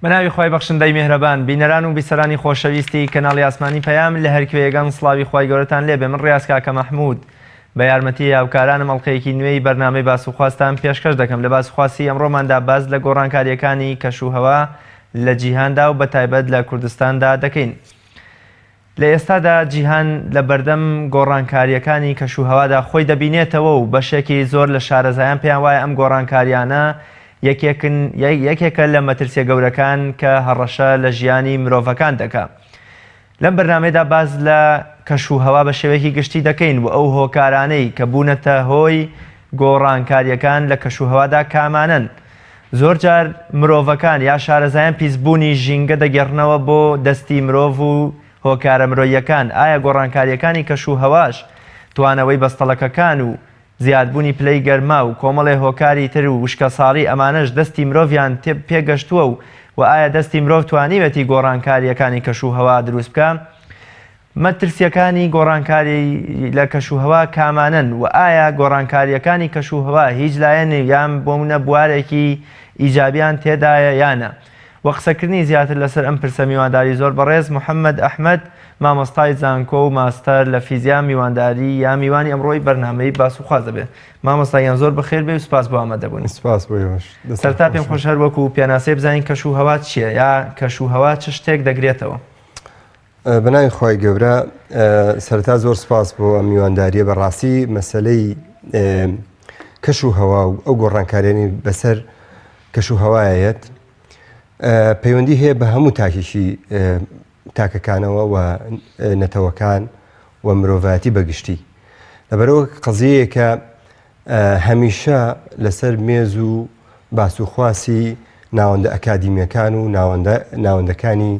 بەناوی خوای بەخشندەی میهرەبان بینەران و بیسەرانی خۆشەویستی کەناڵی ئاسمانی پەیام لە هەرکوێیەگەن سڵاوی خوای گەورەتان لێبێ من ڕیاز کاکە مەحمود بە یارمەتی هاوکارانم ئەڵقەیەکی نوێی بەرنامەی باس و خواستان پێشکەش دەکەم لە باس و خواسی ئەمڕۆماندا باس لە گۆڕانکارییەکانی کەش و هەوا لە جیهاندا و بەتایبەت لە کوردستاندا دەکەین. لە ئێستادا جیهان لە بەردەم گۆڕانکارییەکانی کەش و هەوادا خۆی دەبینێتەوە و بەشێکی زۆر لە شارەزایان پێیان وایە ئەم گۆڕانکارییانە یەکێکن یەکێکە لە مەترسیە گەورەکان کە هەڕەشە لە ژیانی مرۆڤەکان دەکا. لەم بەرنامەیەدا باس لە کەش و هەوا بە شێوەیەکی گشتی دەکەین و ئەو هۆکارانەی کە بوونەتە هۆی گۆڕانکارییەکان لە کەش و هەوادا کامانەن. زۆرجار مرۆڤەکان یا شارەزایان پیسبوونی ژینگە دەگێڕنەوە بۆ دەستی مرۆڤ و هۆکارە مرۆییەکان، ئایا گۆڕانکارییەکانی کەش و هەواش توانەوەی بەستەڵەکەکان و زیادبوونی پلەی گەرما و کۆمەڵێ هۆکاری تر و وشکەساڵی ئەمانەش دەستی مرۆڤیان پێگەشتووە و وە ئایا دەستی مرۆڤ توانیوێتی گۆڕانکارییەکانی کەش و هەوا دروست بکا؟ مەترسییەکانی گۆڕانکاری لە کەش و هەوا کامانەن و ئایا گۆڕانکارییەکانی کەش و هەوا هیچ لایەن یان بۆمنە بوارێکی ئیجابیان تێدایە یا نە؟ وە قسەکردنی زیاتر لەسەر ئەم پرسە میوانداری زۆر بەڕێز محمد ئەحمەد مامۆستای زانکۆ و ماستەر لە فیزیا میوانداری یا میوانی ئەمڕۆی بەرنامەی باس و خواست دەبێت. مامۆستا گیان زۆر بەخێر بێی و سوپاس بۆ ئامادەبوونت. سوپاس بۆ ئێوەش. دەستتان سەرەتا پێم خۆش خۆشە هەر وەکوو پێناسەی بزانین کەش و هەوا چییە یا کەش و هەوا چ شتێک دەگرێتەوە؟ بەناوی خوای گەورە سەرەتا زۆر سپاس بۆ ئەم میوانداریە بەڕاستی مەسلەی کەش و هەوا و ئەو گۆڕانکاریانی بەسەر کەش و هەوایەت پەیوەندی هەیە بە هەموو تاکێکی تاکەکانەوە و نەتەوەکان و مرۆڤایەتی بەگشتی لەبەرەوە قەزیەیەکە هەمیشە لەسەر مێز و باس و خواسی ناوەندە ئەکادیمیەکان و ناوەندە ناوەندەکانی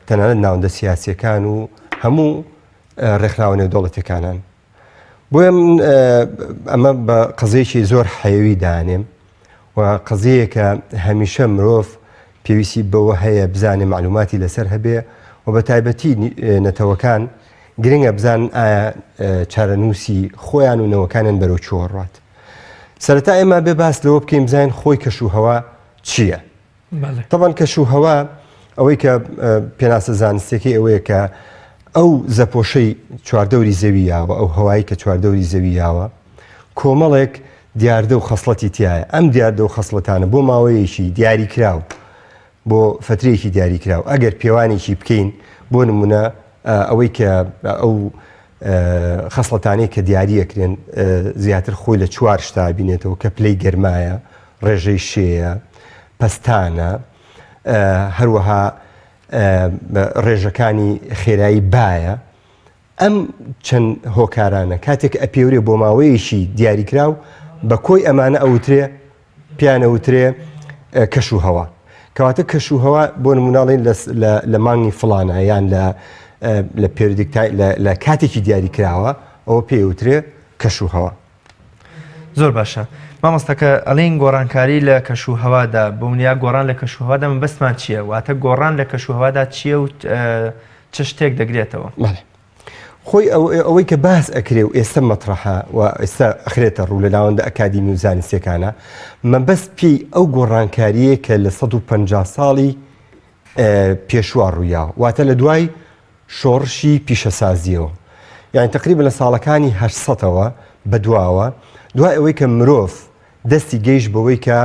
تەنانەت ناوەندە سیاسیەکان و هەموو ڕێکخراوە نێودەوڵەتەکانان بۆیە من ئەمە بە قەزیەکی زۆر حەیەوی دانێم و قەزیەیەکە هەمیشە مرۆڤ پێویستی بەوە هەیە بزانێ معلوماتی لەسەر هەبێ و بە تایبەتی نەتەوەکان گرنگە بزان ئایا چارەنووسی خۆیان و نەوەکانیان بەرەو کوێ ڕات سەرەتا ئێمە بێ باس لەوە بکەین بزانین خۆی کەش و هەوا چییە؟ تەبعەن کەش و هەوا ئەوەی کە پێناسە زانستیەکەی ئەوەیە کە ئەو زەپۆشەی چواردەوری زەوی یاوە ئەو هەوایی کە چواردەوری زەوی یاوە کۆمەڵێک دیاردە و خەسڵەتی تایە ئەم دیاردە و خەسڵەتانە بۆ ماوەیەکی دیاریکراو بۆ فترەیەکی دیاریکراو ئەگەر پێوانێکی بکەین بۆ نمونە ئەوەی کە ئەو خەسڵەتانەی کە دیاریەکرێن زیاتر خۆی لە چوار شتا بینێتەوە کە پلەی گەرمایە ڕێژەی شێیە، پەستانە، هەروەها ڕێژەکانی خێرایی بایە، ئەم چەند هۆکارانە کاتێک ئەپێورێ بۆ ماوەیەکی دیاریکراو بە کۆی ئەمانە ئەوترێ پێیان ئەوترێ کەش و هەوا کەواتە کەش و هەوا بۆ نموناڵین لە مانگی فڵانە یان لە لە periodic لە کاتێکی دیاریکراوە ئەوە پێوترێ کەش و هەوا. زۆر باشە مامۆستا کە ئەڵێین گۆڕانکاری لە کەش و هەوادا بۆ نموونە گۆڕان لە کەش و هەوادا مەبەستمان چییە واتە گۆڕان لە کەش و هەوادا چییە و چ شتێک دەگرێتەوە؟ بەڵێ خۆی ئەوەی کە باس ئەکرێ و ئێستا مەترەحە و ئێستا ئەخرێتە ڕوو لە ناوەندە ئەکادیمی و زانستیەکانە مەبەست پێی ئەو گۆڕانکاریە کە لە 150 ساڵی پێشوە ڕوویاوە واتە لە دوای شۆڕشی پیشەسازیەوە یانی تەقریبەن لە ساڵەکانی هەشت سەتەوە بەدواوە دوای ئەوەی کە مرۆڤ دەستی گەیشت بەوەی کە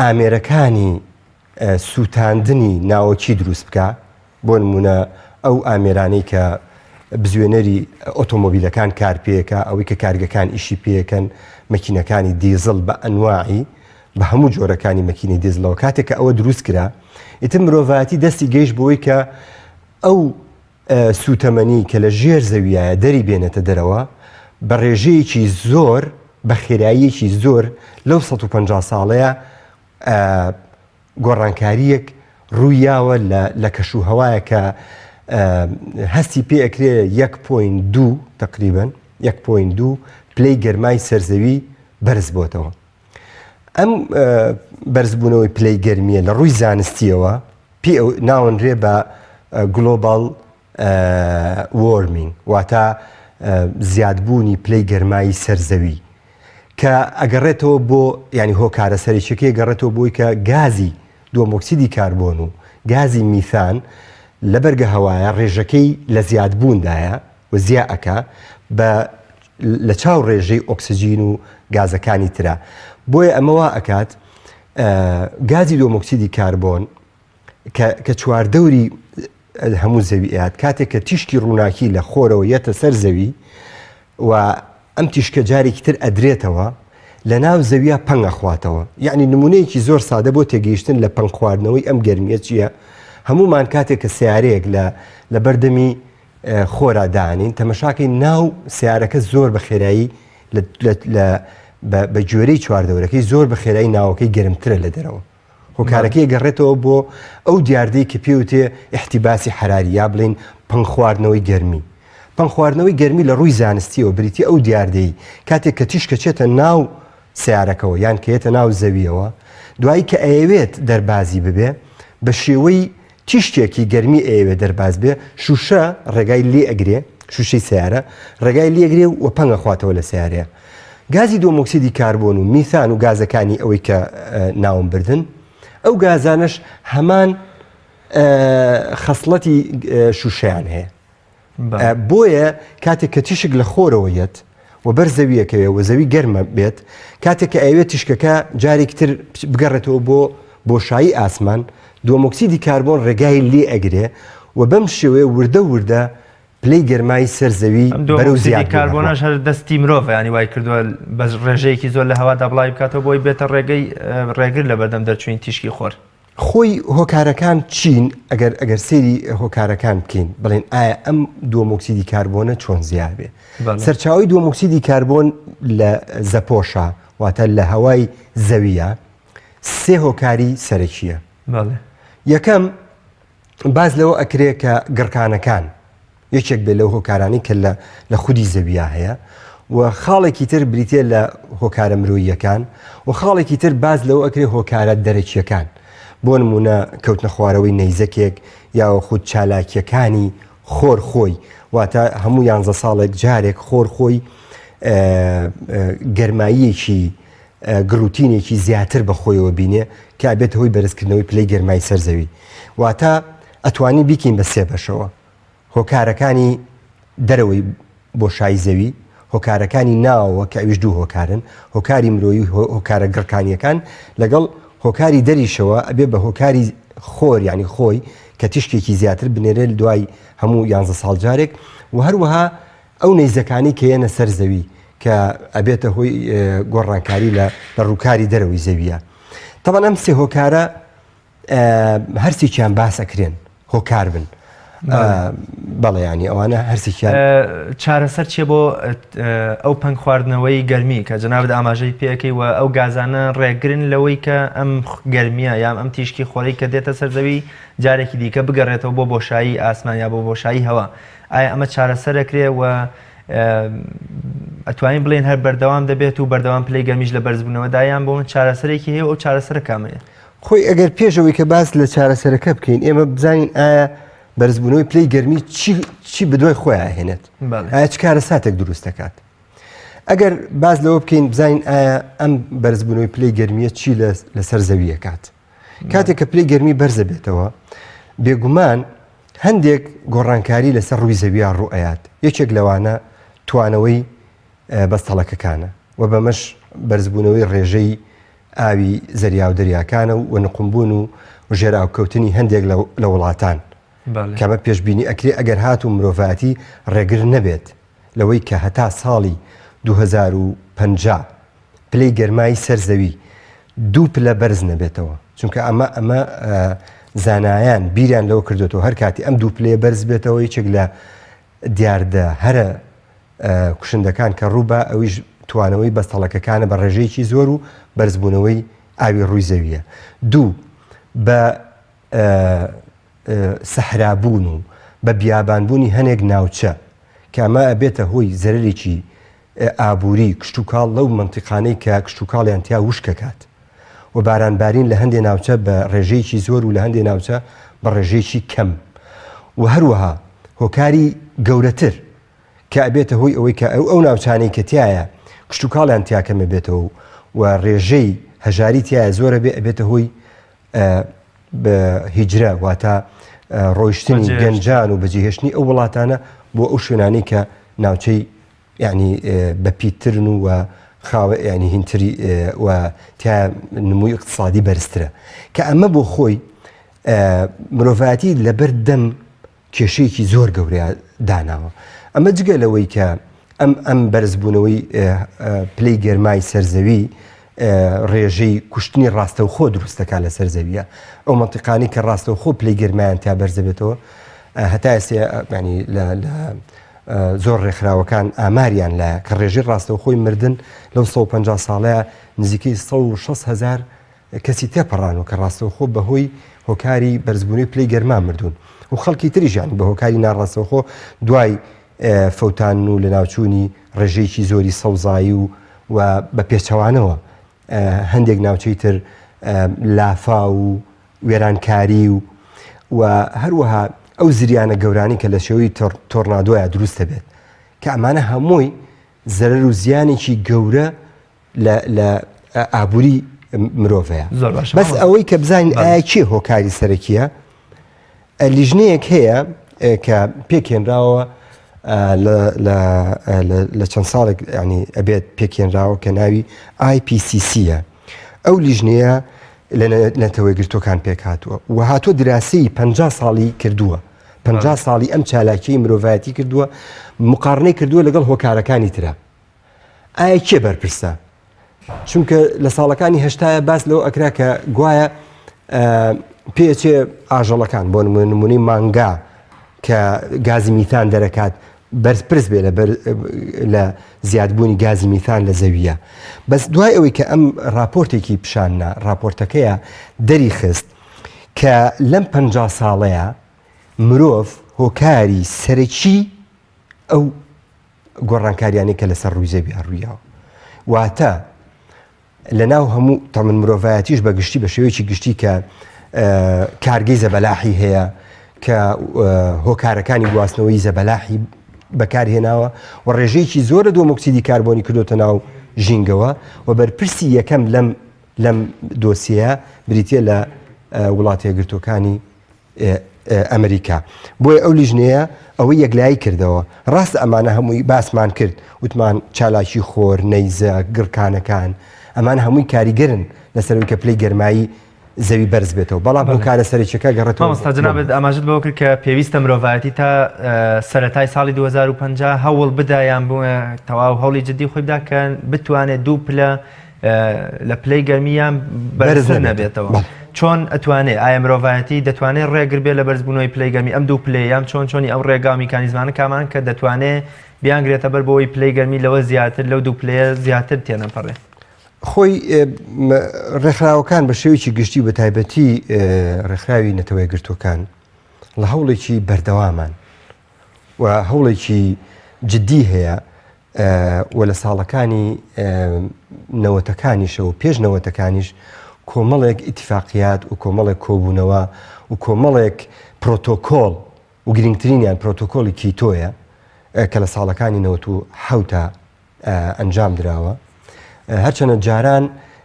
ئامێرەکانی سووتاندنی ناوەکی دروست بکە بۆ نمونە ئەو ئامێرانەی کە بزوێنەری ئۆتۆمۆبیلەکان کار پێکە ئەوەی کە کارگەکان ئیشی پێکەن مەکینەکانی دیزڵ بە ئەنواعی بە هەموو جۆرەکانی مەکینەی دیزڵەوە کاتێک کە ئەوە دروست کرا ئیتر مرۆڤایەتی دەستی گەیشت بەوەی کە ئەو سووتەمەنی کە لە ژێر زەویایە دەری بێنێتە دەرەوە بە ڕێژەیەکی زۆر بە خێراییەکی زۆر لەو 150 ساڵەیە گۆڕانکارییەک ڕوویاوە لە کەش و هەوایە کە هەستی پێ ئەکرێ یەک point دوو تقریبا یەک point دوو پلەی گەرمای سەرزەوی بەرز بۆتەوە. ئەم بەرزبوونەوەی پلەی گەرمیە لە ڕووی زانستیەوە پێ ناونرێ بە global warming واتە زیادبوونی پلەی گەرمایی سەرزەوی کە ئەگەڕێتەوە بۆ ینی هۆکارە سەرەکیەکەی گەڕێتەوە بۆی کە گازی. دووەمۆکسیدی کاربۆن و گازی میثان لە بەرگە هەوایە ڕێژەکەی لە زیادبووندایە و زیا ئەکا بە لە چاو ڕێژەی ئۆکسجین و گازەکانی ترا بۆیە ئەمە وا ئەکات گازی دووەمۆکسیدی کاربۆن کە چواردەوری هەموو زەوی ئەیات کاتێک کە تیشکی ڕووناکی لە خۆرەوە یەتە سەر زەوی و ئەم تیشکە جارێکی تر ئەدرێتەوە لە ناو زەویە پەنگ ئەخواتەوە یعنی نمونەیەکی زۆر سادە بۆ تێگەیشتن لە پەنگ خواردنەوەی ئەم گەرمیە چییە هەمومان کاتێک کە سیارەیەک لە لە بەردەمی خۆرا دانین تەمەشاکەی ناو سیارەکە زۆر بە خێرایی بە گوێرەی چواردەورەکەی زۆر بە خێرایی ناوەکەی گەرمترە لە دەرەوە هۆکارەکەی ئەگەڕێتەوە بۆ ئەو دیاردەی کە پێوتێ ئیحتیباسی حەراری یا بڵێین پەنگخواردنەوەی گەرمی. پەنگخواردنەوەی گەرمی لە ڕووی زانستیەوە بریتیە ئەو دیاردەی کاتێک کە تیشک ئەچێتە ناو سەیارەکەوە یان کە یەتە ناو زەویەوە دوایی کە ئەیەوێت دەربازی ببێ بە شێوەی تیشکێکی گەرمی ئەیەوێ دەرباز بێ شوشە ڕێگای لێ ئەگرێ شوشەی سەیارە ڕێگای لێگرێ و پەنگ ئەخواتەوە لە سەیارەیە. گازی دووەمۆکسیدی کاربۆن و میثان و گازەکانی ئەوەی کە ناوم بردن ئەو گازانەش هەمان خەسڵەتی شوشەیان هەیە بۆیە کاتێک کە تیشک لە خۆرەوە یەت و بەر زەویەکەوێ و زەوی گەرمە بێت کاتێک کە ئەوێت تیشکەکە جارێکی تر بگەڕێتەوە بۆ بۆشایی ئاسمان دووەمۆکسیدی کاربۆن ڕێگای لێ ئەگرێ و بەم شێوەیە وردە وردە پلەی گەرمای سەر زەوی ئەم بەرەو دووەم ئۆکسیدی زیادبوون ئەڕوا. کاربۆنەش هەر دەستی مرۆڤە یانی وای کردووە بە ڕێژەیەکی زۆر لە هەوادا بڵاوی بکاتەوە بۆی بێتە ڕێگەی ڕێگر لە بەردەم دەرچووی تیشکی خۆر. خۆی هۆکارەکان چین ئەگەر ئەگەر سەیری هۆکارەکان بکەین بڵێن ئایا ئەم دووەم ئۆکسیدی کاربۆنە چۆن زیاد بێ؟ بەڵێ. سەرچاوەی دووەم ئۆکسیدی کاربۆن لە زەپۆشە واتە لە هەوای زەویە سێ هۆکاری سەرەکیە. بەڵێ. یەکەم باس لەوە ئەکرێ کە گڕکانەکان یەکێک بێت لەو هۆکارانەی کە لە لە خودی زەویا هەیە و خاڵێکی تر بریتە لە هۆکارە مرۆییەکان و خاڵێکی تر باس لەوە ئەکرێ هۆکارە دەرەکیەکان بۆ نمونە کەوتنە خوارەوەی نەیزەکێک یاوە خود چالاکیەکانی خۆر خۆی واتە هەموو یانزە ساڵێک جارێک خۆر خۆی گەرماییەکی گڕوتینێکی زیاتر بە خۆیەوە بینێ کە ئەبێتە هۆی بەرزکردنەوەی پلەی گەرمای سەر زەوی. واتە ئەتوانین بیکەین بە سێ بەشەوە، هۆکارەکانی دەرەوەی بۆشایی زەوی، هۆکارەکانی ناوەوە کە ئەویش دوو هۆکارن، هۆکاری مرۆیی و هۆکارە گڕکانییەکان، لەگەڵ هۆکاری دەریشەوە ئەبێ بە هۆکاری خۆر یانی خۆی کە تیشکێکی زیاتر بنێرێ دوای هەموو یانزە ساڵ جارێک و هەروەها ئەو نەیزەکانەی کە یەنە سەر زەوی کە ئەبێتە هۆی گۆڕانکاری لە لە ڕووکاری دەرەوەی زەویە تەبەن ئەم سێ هۆکارە هەرسێکیان باس ئەکرێن هۆکار بن بەڵێ ینی ئەوانە هەرسێکیان چارەسەر چیە بۆ ئەو پەنگ خواردنەوەی گەرمی کە جەنابت ئاماژەی پێەکەی و ئەو گازانە ڕێگرن لەوەی کە ئەم گەرمیە یان ئەم تیشکی خۆرەی کە دێتە سەر زەوی جارێکی دیکە بگەڕێتەوە بۆ بۆشایی ئاسمان یا بۆ بۆشایی هەوا ئایا ئەمە چارەسەر ئەکرێ و ئەتوانین بڵێن هەر بەردەوام دەبێت و بەردەوام پلەی گەرمیش لە بەرزبوونەوەدا یان بۆ من چارەسەرێکی هەیە و ئەو چارەسەرە کامەیە؟ خۆی ئەگەر پێش ئەوەی کە باس لە چارەسەرەکە بکەین ئێمە بزانین ئایا بەرزبوونەوەی پلەی گەرمی چی چی بدوای خۆیان هێنێت ئایا چ کارەساتێک دروست دەکات ئەگەر باس لەوە بکەین بزانین ئایا ئەم بەرزبوونەوەی پلەی گەرمیە چی لەسەر زەویە کات کاتێک کە پلەی گەرمی بەرزە بێتەوە بێگومان هەندێک گۆڕانکاری لەسەر ڕووی زەویا ڕوو ئەیات، یەکێک لەوانە توانەوەی بەستەڵەکەکانە و بەمەش بەرزبوونەوەی ڕێژەی ئاوی زەریا و دەریاکانە و نقومبوون و ژێرئاوکەوتنی هەندێک لە وڵاتان کە ئەمە پێشبینی ئەکرێ ئەگەر هاتوو مرۆڤایەتی ڕێگر نەبێت لەوەی کە هەتا ساڵی 2050 پلەی گەرمای سەر زەوی دوو پلە بەرز نەبێتەوە چونکە ئەمە ئەمە زانایان بیریان لەوە کردوێتەوە هەر کاتی ئەم دوو پلەیە بەرز بێتەوە یەکێک لە دیاردە هەرە کوشندەکان کە ڕووبە ئەویش توانەوەی بەستەڵەکەکانە بە ڕێژەیەکی زۆر و بەرزبوونەوەی ئاوی ڕووی زەویە دوو بە سەحرابوون و بە بیابانبوونی هەنێک ناوچە کە ئەمە ئەبێتە هۆی زەرەرێکی ئابووری کشتوکاڵ لەو مەنتیقانەی کە کشتوکاڵیان تیا وشکەکات و باران بارین لە هەندێ ناوچە بە ڕێژەیەکی زۆر و لە هەندێ ناوچە بە ڕێژەیەکی کەم و هەروەها هۆکاری گەورەتر کە ئەبێتە هۆی ئەوەی کە ئەو ئەو ناوچانەی کە تایە کشتوکاڵیان تیا کەمە بێتەوە و ڕێژەی هەژاری تایە زۆرە بێ ئەبێتە هۆی. هیجرە واتە ڕۆیشتنی گەنجان و بەجێهێشتنی ئەو وڵاتانە بۆ ئەو شوێنانەی کە ناوچەی یعنی بەپیتترن و خاوە ینی هینتری و تیا نموی اقتصادی بەرزترە کە ئەمە بۆ خۆی مرۆڤایەتی لەبەر دەم کێشەیەکی زۆر گەورەیە داناوە ئەمە جگە لەوەی کە ئەم ئەم بەرزبوونەوەی پلەی گەرمای سەرزەوی ڕێژەی کوشتنی ڕاستەوخۆ دروست دەکات لەسەر زەویە ئەو مەنتیقانەی کە ڕاستەوخۆ پلەی گەرمایان تا بەرزەبێتەوە هەتا ئێستا ینی لە زۆر ڕێکخراوەکان ئاماریان لایە کە ڕێژەی ڕاستەوخۆی مردن لەو 150 ساڵەیە نزیکەی 160 هزار کەسی تێپەڕانوە کە ڕاستەوخۆ بەهۆی هۆکاری بەرزبوونەوەی پلەی گەرما مردوون و خەڵکی تریش یانی بە هۆکاری ناڕاستەوخۆ دوای فەوتان و لەناوچوونی ڕێژەیەکی زۆری سەوزایی و و بە پێچەوانەوە هەندێک ناوچەی تر لافاو و وێرانکاری و و هەروەها ئەو زریانە گەورانی کە لە شێوەی تۆرنادۆیا دروست دەبێت کە ئەمانە هەمووی زەرەر و زیانێکی گەورە لە لە ئابووری مرۆڤەیە زۆر باشە بەس ئەوەی کە بزانین ئایا کێ هۆکاری سەرەکیە لیژنەیەک هەیە کە پێکهێنراوە لە چەند ساڵێک ینی ئەبێت پێکهێنراوە کە ناوی IPCC-یە ئەو لیژنەیە لە نەتەوە گرتوەکان پێک هاتووە و هاتووە دراسی 50 ساڵی کردووە 50 ساڵی ئەم چالاکی مرۆڤایەتی کردووە مقارنەی کردووە لەگەڵ هۆکارەکانی ترە ئایا کێ بەرپرسە؟ چونکە لە ساڵەکانی هەشتایە باس لەوە ئەکرا کە گوایە پێچێ ئاژەڵەکان بۆ نمونەی مانگا کە گازی میتان دەرەکات بەرپرس بێ لە زیادبوونی گازی میتان لە زەویە بەس دوای ئەوەی کە ئەم راپۆرتێکی پیشاننا راپۆرتەکەیە دەری خست کە لەم پ ساڵەیە مرۆڤ هۆکاری سەرەکی ئەو گۆڕانکاریانەی کە لەسەر ڕووی زەویا ڕوویاوە واتە لە ناو هەموو تەمن مرۆڤایەتیش بە گشتی بە شێوەیەکی گشتی کە کارگەی زەبەلاحی هەیە کە هۆکارەکانی گواستنەوەی زەبەلاحی بەکارهێناوە و ڕێژەیەکی زۆر لە دووەمۆکسیدی کاربۆنی کردوتە ناو ژینگەوە و بەرپرسی یەکەم لەم لەم دۆسیەیە بریتە لە وڵاتە ئەمریکا. بۆیە ئەو لیژنەیە ئەوەی یەکلایی کردەوە. ڕاستە ئەمانە هەمووی باسمان کرد، وتمان چالاکی خۆر، نەیزە، گڕکانەکان، ئەمانە هەمووی کاریگەرن لەسەر ئەوەی کە پلەی گەرمایی زەوی بەرز بێتەوە، بەڵام هۆکارە سەرەکیەکە گەڕێتەوە. مامۆستا جەنابت ئاماژەت بەوە کرد کە پێویستە مرۆڤایەتی تا سەرەتای ساڵی 2050 هەوڵ بدا یان تەواو هەوڵی جدی خۆی بدا کە بتوانێت دوو پلە لە پلەی گەرمی یان بەرزتر نەبێتەوە چۆن ئەتوانێ ئایا مرۆڤایەتی دەتوانێت ڕێگر بێ لە بەرزبوونەوەی پلەی گەرمی ئەم دوو پلەیە یان چۆن چۆنی ئەو ڕێگا و میکانیزمانە کامان کە دەتوانێ بیانگرێتە بەر بۆی پلەی گەرمی لەوە زیاتر لەو دوو پلەیە زیاتر تێنەپەڕێ. خۆی ڕێکخراوەکان بە شێوەیەکی گشتی بە تایبەتی ڕێکخراوی نەتەوە یەکگرتووەکان لە هەوڵێکی بەردەوامان و هەوڵێکی جددی هەیە و لە ساڵەکانی نەوەتەکانیشەوە و پێش نەوەتەکانیش کۆمەڵێک ئیتیفاقیات و کۆمەڵێک کۆبوونەوە و کۆمەڵێک پرۆتۆکۆڵ و گرنگترینیان پرۆتۆکۆلی کیتۆیە کە لە ساڵەکانی 97 ئەنجام دراوە هەرچەنە جاران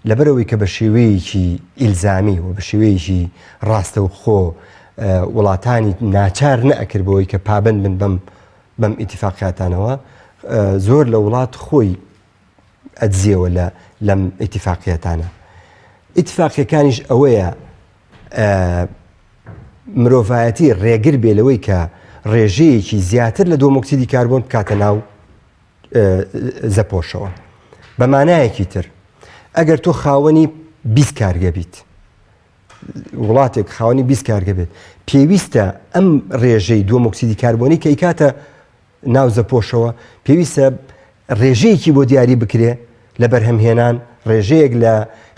لەبەرەوەی کە بە شێوەیەکی ئیلزامی و بە شێوەیەکی ڕاستەوخۆ وڵاتانی ناچار نەئەکرد بۆی کە پابند بن بەم بەم ئیتیفاقیاتانەوە زۆر لە وڵات خۆی ئەدزیەوە لە لەم ئیتیفاقیاتانە ئیتفاقیەکانیش ئەوەیە مرۆڤایەتی ڕێگر بێ لەوەی کە ڕێژەیەکی زیاتر لە دووەمۆکسیدی کاربۆن بکاتە ناو زەپۆشەوە بە مانایەکی تر ئەگەر تۆ خاوەنی 20 کارگە بیت وڵاتێک خاوەنی 20 کارگە بێت پێویستە ئەم ڕێژەی دووەمۆکسیدی کاربۆنی کە ئیکاتە ناو زەپۆشەوە پێویستە ڕێژەیەکی بۆ دیاری بکرێ لە بەرهەمهێنان ڕێژەیەک لە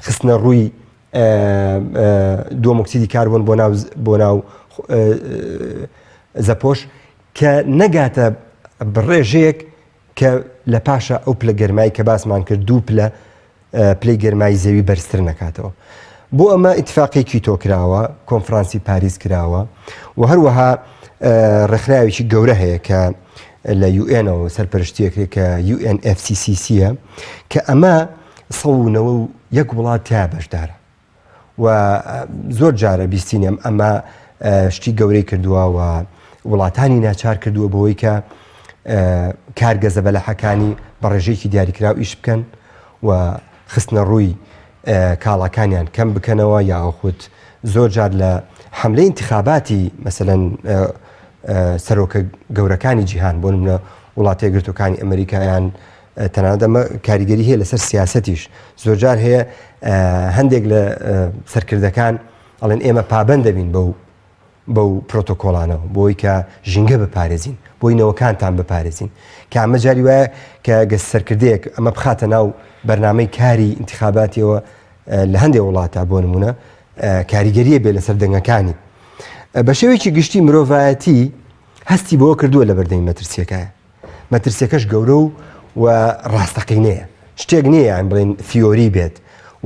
خستنە ڕووی دووەمۆکسیدی کاربۆن بۆ ناو بۆ ناو زەپۆش کە نەگاتە ڕێژەیەک کە لە پاشە ئەو پلە گەرمایی کە باسمان کرد دوو پلە پلەی گەرمای زەوی بەرزتر نەکاتەوە. بۆ ئەمە ئیتفاقی کیتۆ کراوە، کۆنفرانسی پاریس کراوە و هەروەها ڕێکخراوێکی گەورە هەیە کە لە UN ەوە سەرپەرشتیەکرێت کە UNFCCC یە کە ئەمە 191 وڵات تیا بەشدارە. و زۆر جارە بیستین ئەم ئەمە شتی گەورەی کردووە و وڵاتانی ناچار کردووە بەوەی کە کارگە زەبەلەحەکانی بە ڕێژەیەکی دیاریکراو ئیش بکەن و خستنە ڕووی کاڵاکانیان کەم بکەنەوە یاخود زۆر جار لە حملەی انتخاباتی مەسەلەن سەرۆکە گەورەکانی جیهان بۆ نمونە وڵاتە یەکگرتووەکانی ئەمریکا یان تەنانەت ئەمە کاریگەری هەیە لەسەر سیاسەتیش زۆرجار هەیە هەندێک لە سەرکردەکان ئەڵێن ئێمە پابند دەبین بەو بەو پرۆتۆکۆڵانەوە بۆی کە ژینگە بپارێزین بۆی نەوەکانتان بپارێزین کە ئەمە جاری وایە کە گەس سەرکردەیەک ئەمە بخاتە ناو بەرنامەی کاری انتخاباتیەوە لە هەندێک وڵاتە بۆ نمونە کاریگەریە بێ لەسەر دەنگەکانی بە شێوەیەکی گشتی مرۆڤایەتی هەستی بەوە کردووە لە بەردەمی مەترسیەکە مەترسیەکەش گەورە و و ڕاستەقینەیە شتێک نییە یان بڵێن تیۆری بێت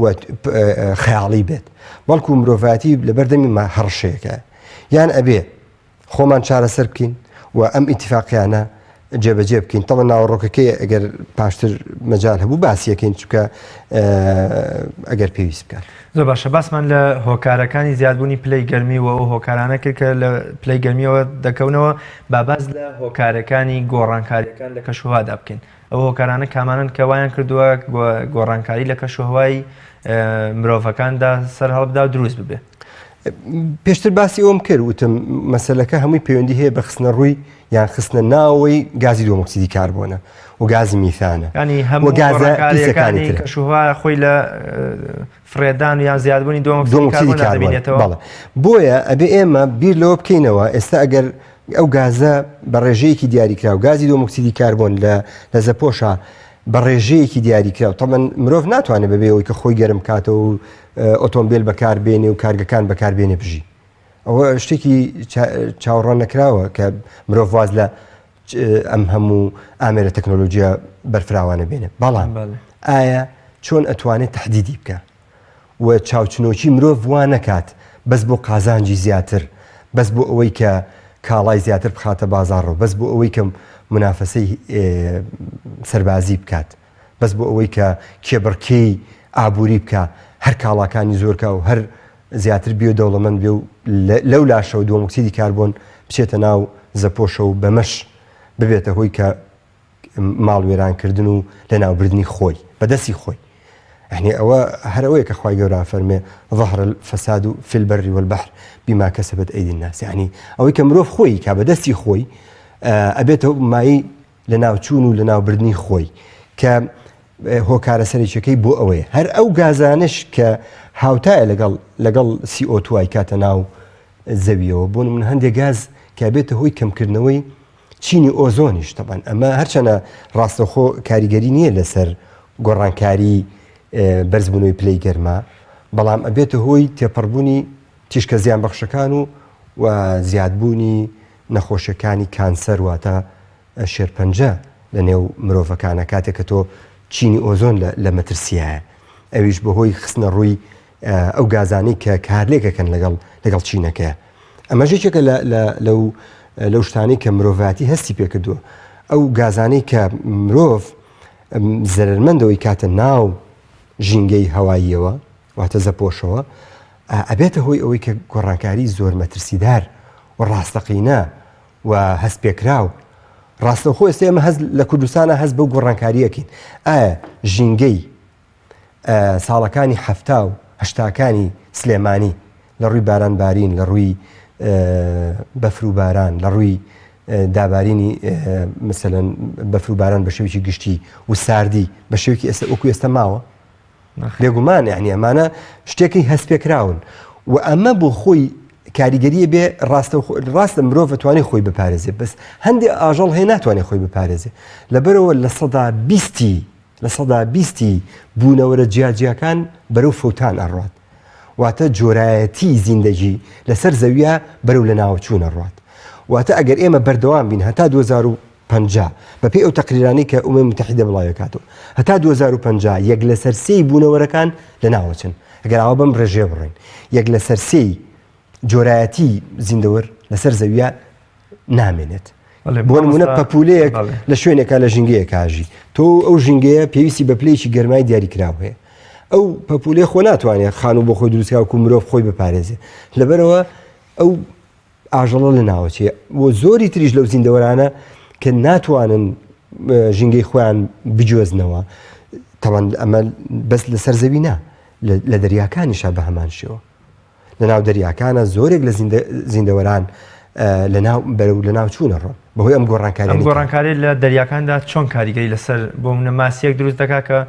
و خەیاڵی بێت بەڵکو مرۆڤاتی لە بەردەمی ما هەڕشەیەکە یان ئەبێ خۆمان چارەسەر بکەین و ئەم ئیتفاقیانە جێبەجێ بکەین تەڵە ناوەڕۆکەکەی ئەگەر پاشتر مەجال هەبوو باسیەکەین چکە ئەگەر پێویست بکات. زۆر باشە باسمان لە هۆکارەکانی زیادبوونی پلەی گەرمی و ئەو هۆکارانە کرد کە لە پلەی گەرمیەوە دەکەونەوە با باس لە هۆکارەکانی گۆڕانکاریەکان لە کەشوهەوادا بکەین ئەو هۆکارانە کامانن کە وایان کردووە گۆڕانکاری لە کەشوهەوای مرۆڤەکاندا سەر هەڵبدا و دروست ببێ. پێشتر باسی ئەوم کرد وتم مەسلەکە هەمووی پەیوەندی هەیە بە خستنە ڕووی یان خستنە ناوەی گازی دووەمۆکسیدی کاربۆنە و گازی میثانە ینی هەموو گازەکانی کەشوهوا خۆی لە فڕێدان یان زیادبوونی دووەمۆکسیدی کاربۆنێتەوە بۆیە ئەبێ ئێمە بیر لەوە بکەینەوە ئێستا ئەگەر ئەو گازە بە ڕێژەیەکی دیاریکراو گازی دووەمۆکسیدی کاربۆن لە لە زەپۆشە بە ڕێژەیەکی دیاریکراو تەمەن مرۆڤ ناتوانێت بەبێ ئەوەی کە خۆی گەرم کاتەوە و ئۆتۆمبیل بەکاربێنێ و کارگەکان بەکاربێنێ بژی ئەوە شتێکی چاوەڕوان نەکراوە کە مرۆڤ واز لە ئەم هەموو ئامێرە تەکنۆلۆژیە بەرفراوانە بێنێ بەڵام ئایا چۆن ئەتوانێت تهدیدی بکە و چاوچنۆکی مرۆڤ وا نەکات بەس بۆ قازانجی زیاتر بەس بۆ ئەوەی کە کاڵای زیاتر بخاتە بازاڕەوە بەس بۆ ئەوەی کە منافەسەی سەربازی بکات بەس بۆ ئەوەی کە کێبڕکێی ئابووری بکا هەر کاڵاکانی زۆرکا و هەر زیاتر بیۆ دەوڵەمەند بێ و لەو لاشەوە دووەمۆکسیدی کاربۆن بچێتە ناو زەپۆشە و بەمەش ببێتە هۆی کە ماڵ وێرانکردن و لەناوبردنی خۆی بەدەستی خۆی یعنی ئەوە هەر ئەوەیە کە خوای گەورە فەرمێ ظهر الفساد في البر والبحر بما كسبت أيدي الناس یعنی ئەوەی کە مرۆڤ خۆی کا بەدەستی خۆی ئەبێتە مای لەناوچوون و لەناوبردنی خۆی کە هۆکارە سەرەکیەکەی بۆ ئەوەیە هەر ئەو گازانش کە هاوتایە لەگەڵ لەگەڵ CO2 کاتە ناو زەویەوە بۆ من هەندێک گاز کە بێتە هۆی کەمکردنەوەی چینی ئۆزۆنیش تەبەن ئەمە هەرچەنە ڕاستەخۆ کاریگەری نییە لەسەر گۆڕانکاری بەرزبوونەوەی پلەی گەرما بەڵام ئەبێتە هۆی تێپەڕبوونی تیشکە زیان بەخشەکان و و زیادبوونی نەخۆشیەکانی کانسەر واتە شێرپەنجە لە نێو مرۆڤەکانە کاتێک کە تۆ چینی ئۆزۆن لە مەترسیایە ئەویش بەهۆی خستنە ڕووی ئەو گازانەی کە کارلێکەکەن لەگەڵ لەگەڵ چینەکەیە ئەمەش یەکێکە لەو لەو شتانەی کە مرۆڤاتی هەستی پێکردووە ئەو گازانەی کە مرۆڤ زەرمەندەوەی کاتە ناو ژینگەی هەواییەوە واتە زەپۆشەوە ئەبێتە هۆی ئەوەی کە گۆڕانکاری زۆر مەترسیدار و ڕاستەقینە و هەست پێکراو ڕاستەوخۆ ئێستا ئێمە هەست لە کوردستانە هەست بەو گۆڕانکاریەکەین ئایا ژینگەی ساڵەکانی حەفتا و هەشتاکانی سلێمانی لە ڕووی باران بارین لە ڕووی بەفر و باران لە ڕووی دابارینی مثلەن بەفر و باران بە شێوکی گشتی و ساردی بە شێوکی ئێستا وەکو ئێستا ماوە بێگومان یعنی ئەمانە شتێکی هەست پێکراون و ئەمە بۆ خۆی کاریگەریە بێ ڕاستە ڕاستە مرۆڤ توانێت خۆی بپارێزێ بەس هەندێک ئاژەڵ هەیە ناتوانێت خۆی بپارێزێ لەبەرەوە لە سەدا بیستی لە سەدا بیستی بوونەوەرە جیاجیاکان بەرەو فەوتان ئەڕات واتە جۆرایەتی زیندەگی لەسەر زەویە بەرەو لە ناوچوون ئەڕات واتە ئەگەر ئێمە بەردەوام بین هەتا 2050 بەپێی ئەو تەقریرانەی کە ئومەی متحیدە بڵاوێکاتەوە هەتا 2050 یەک لەسەر سێی بوونەوەرەکان لە ناوەچن ئەگەر ئاوا بەم ڕێژەیە بڕۆین یەک لەسەر سێی جۆرایەتی زیندەوەر لەسەر زەویە نامێنێت بۆ نمونە پەپولەیەک لە شوێنێکا لە ژینگەیەکاژی تۆ ئەو ژینگەیە پێویستی بە پلەیەکی گەرمای دیاریکراو هەیە. ئەو پەپولەی خۆ ناتوانێت خانوو بۆ خۆی دروستکا وەکو مرۆڤ خۆی بپارێزێ لەبەرەوە ئەو ئاژەڵە لە ناوەچێ و زۆری تریش لەو زیندەوەرانە کە ناتوانن ژینگەی خۆیان بگوێزنەوە تەوان ئەمە بەس لەسەر زەوی نا لە دەریاکانیشا بە هەمان شێوە لە ناو دەریاکانە زۆرێک لە زیندەوەران لە ناو بەرەو لە ناو چوونە ڕۆن بەهۆی ئەم گۆڕانکاری ئەم گۆڕانکاری لە دەریاکاندا چۆن کاریگەری لەسەر بۆ منە ماسیەک دروست دەکات کە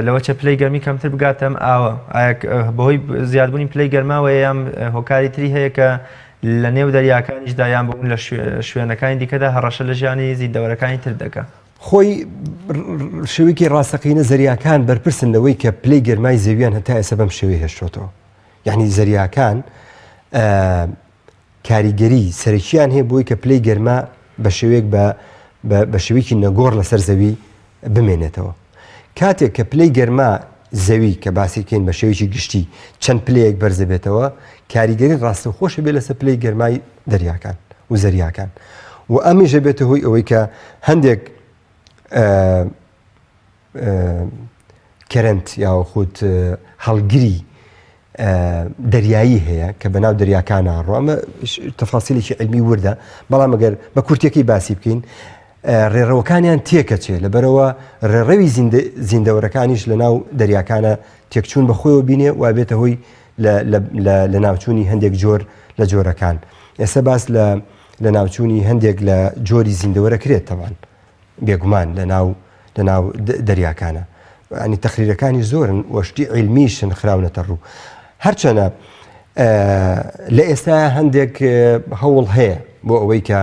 لەوە چە پلەی گەرمی کەمتر بگاتە ئەم ئاوە ئایا بەهۆی زیادبوونی پلەی گەرماوە یان هۆکاری تری هەیە کە لە نێو دەریاکانیشدا یان بۆ لە شوێنەکانی دیکەدا هەڕەشە لە ژیانی زیندەوەرەکانی تر دەکا؟ خۆی شێوەیەکی ڕاستەقینە زەریاکان بەرپرسن لەوەی کە پلەی گەرمای زەویان هەتا ئێستا بەم شێوەیە هێشتۆتەوە یعنی زەریاکان کاریگەری سەرەکییان هەیە بۆی کە پلەی گەرما بە شێوەیەک بە بە شێوەیەکی نەگۆڕ لەسەر زەوی بمێنێتەوە. کاتێک کە پلەی گەرما زەوی کە باسی بکەین بە شێوەیەکی گشتی چەند پلەیەک بەرز دەبێتەوە کاریگەری ڕاستەوخۆش بێ لەسەر پلەی گەرمای دەریاکان و زەریاکان و ئەمیش دەبێتە هۆی ئەوەی کە هەندێک current یاخود هەڵگری دەریایی هەیە کە بەناو دەریاکانە ڕۆ ئەمە تەفاسیلێکی علمی وردە بەڵام ئەگەر بە کورتەکەی باسی بکەین ڕێڕەوەکانیان تێکەچێ لەبەرەوە ڕێڕەوی زیندەوەرەکانیش لە ناو دەریاکانە تێکچوون بە خۆیەوە بینێ و بێتە هۆی لە ناوچوونی هەندێک جۆر لە جۆرەکان ئێستا باس لە لە ناوچوونی هەندێک لە جۆری زیندەوەرە کرێت تەوان بێگومان لە ناو لە ناو دەریاکانە ینی تەقریرەکانی زۆرن و شتی عیلمیشن خراونەتە ڕوو هەرچەنە لە ئێستا هەندێک هەوڵ هەیە بۆ ئەوەی کە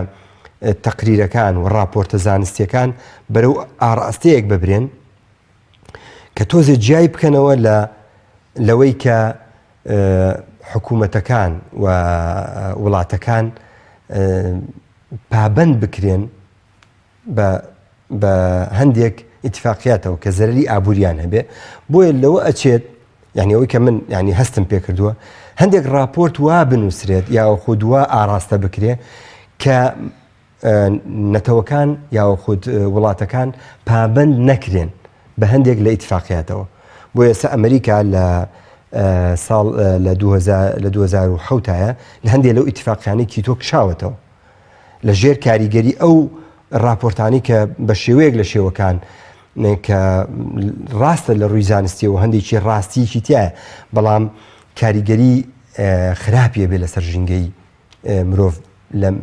تەقریرەکان و راپۆرتە زانستیەکان بەرەو ئاراستەیەک ببرێن کە تۆزێ جیای بکەنەوە لە لەوەی کە حکوومەتەکان و وڵاتەکان پابند بکرێن بە بە هەندێک ئیتفاقیاتەوە کە زەرەری ئابووریان هەبێ بۆیە لەوە ئەچێت یعنی ئەوەی کە من یعنی هەستم پێکردووە هەندێک راپۆرت وا بنووسرێت یاخود وا ئاراستە بکرێ کە نەتەوەکان یاخود وڵاتەکان پابند نەکرێن بە هەندێک لە ئیتفاقیاتەوە بۆ ئێستا ئەمریکا لە ساڵ لە 2007 لە هەندێک لەو ئیتفاقیانەی کیتۆ کشاوەتەوە لە ژێر کاریگەری ئەو راپۆرتانەی کە بە شێوەیەک لە شێوەکان کە ڕاستە لە ڕووی زانستیەوە هەندێکی ڕاستیەکی تایە بەڵام کاریگەری خراپیە بێ لەسەر ژینگەی مرۆڤ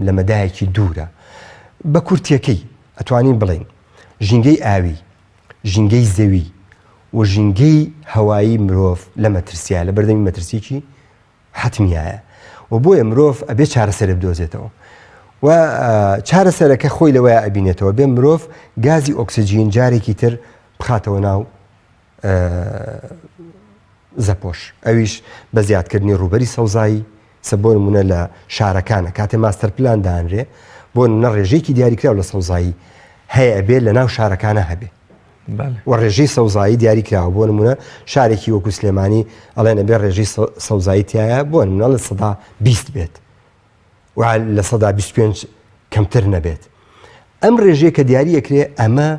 لە مەدایەکی دوورە بە کورتەکەی ئەتوانین بڵین ژینگەی ئاوی ژینگەی زەوی و ژینگەی هەوایی مرۆڤ لە مەترسیە لە بەردەمی مەترسیکی حەتمیایە و بۆیە مرۆڤ ئەبێ چارەسەرێ بدۆزێتەوە و چارەسەرەکە خۆی لەوەیە ئەبینێتەوە بێ مرۆڤ گازی ئۆکسجین جارێکی تر بخاتەوە ناو زەپۆش ئەویش بە زیادکردنی ڕووبەری سەوزایی سە بۆ نمونە لە شارەکانە کاتێ master plan دانرێ بۆ نمونە ڕێژەیەکی دیاریکراو لە سەوزایی هەیە ئەبێ لە ناو شارەکانە هەبێ و ڕێژەی سەوزایی دیاری کراوە بۆ نمونە شارێکی وەکو سلێمانی ئەڵێن ئەبێ ڕێژەی سەوزایی تایە بۆ نمونە 20% بێت و 25% کەمتر نەبێت ئەم ڕێژەیە کە دیاری ئەکرێ ئەمە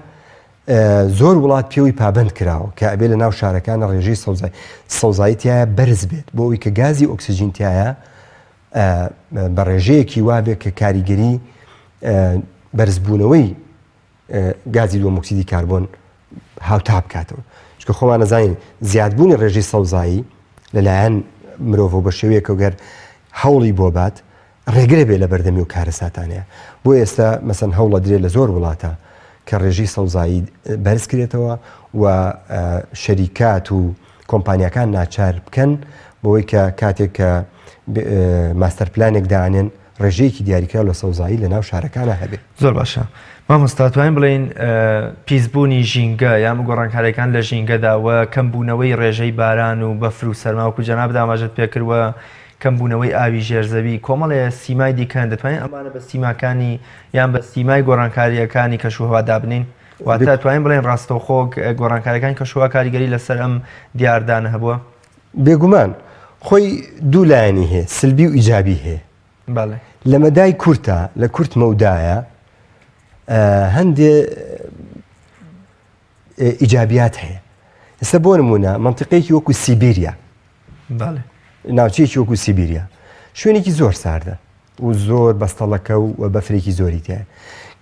زۆر وڵات پێوەی پابند کراوە کە ئەبێ لە ناو شارەکانە ڕێژەی سەوزای سەوزایی تایە بەرز بێت بۆ ئەوی کە گازی ئۆکسجین تایە بە ڕێژەیەکی وابێ کە کاریگەری بەرزبوونەوەی گازی دووەمۆکسیدی کاربۆن هاوتا بکاتەوە چونکە خۆمان نەزانین زیادبوونی ڕێژەی سەوزایی لەلایەن مرۆڤ بە شێوەیەکە گەر هەوڵی بۆ بات ڕێگرە بێ لە بەردەمی و کارەساتانەیە بۆ ئێستا مەسەن هەوڵە درێ لە زۆر وڵاتە کە ڕێژەی سەوزایی بەرز کرێتەوە و شەریکات و کۆمپانیاکان ناچار بکەن بۆی کە کاتێک کە master plan ێک دانێن ڕێژەیەکی دیاریکراو لە سەوزایی لە ناو شارەکانا هەبێ. زۆر باشە مامۆستا توانین بڵێین پیسبوونی ژینگە یان گۆڕانکاریەکان لە ژینگەدا و کەمبوونەوەی ڕێژەی باران و بەفر و سەرما وەکو جەنابت ئاماژەت پێکرد و کەمبوونەوەی ئاوی ژێرزەوی کۆمەڵێ سیمای دیکەن دەتوانین ئەمانە بە سیماکانی یان بە سیمای گۆڕانکاریەکانی کەشوهەوا دابنین واتە توانین بڵێن ڕاستەوخۆ گۆڕانکاریەکانی کەشوهەوا کاریگەری لەسەر ئەم دیاردانە هەبووە؟ بێگومان خۆی دوو لایەنی هەیە سلبی و ئیجابی هەیە بەڵێ. لە مەدای کورتە لە کورت مەودایە هەندێ ئیجابیات هەیە. ئێستا بۆ نمونە مەنتیقەیەکی وەکو سیبیریا ناوچەیەکی وەکو سیبیریا شوێنێکی زۆر ساردە و زۆر بەستەڵەکە و بەفرێکی زۆری تایە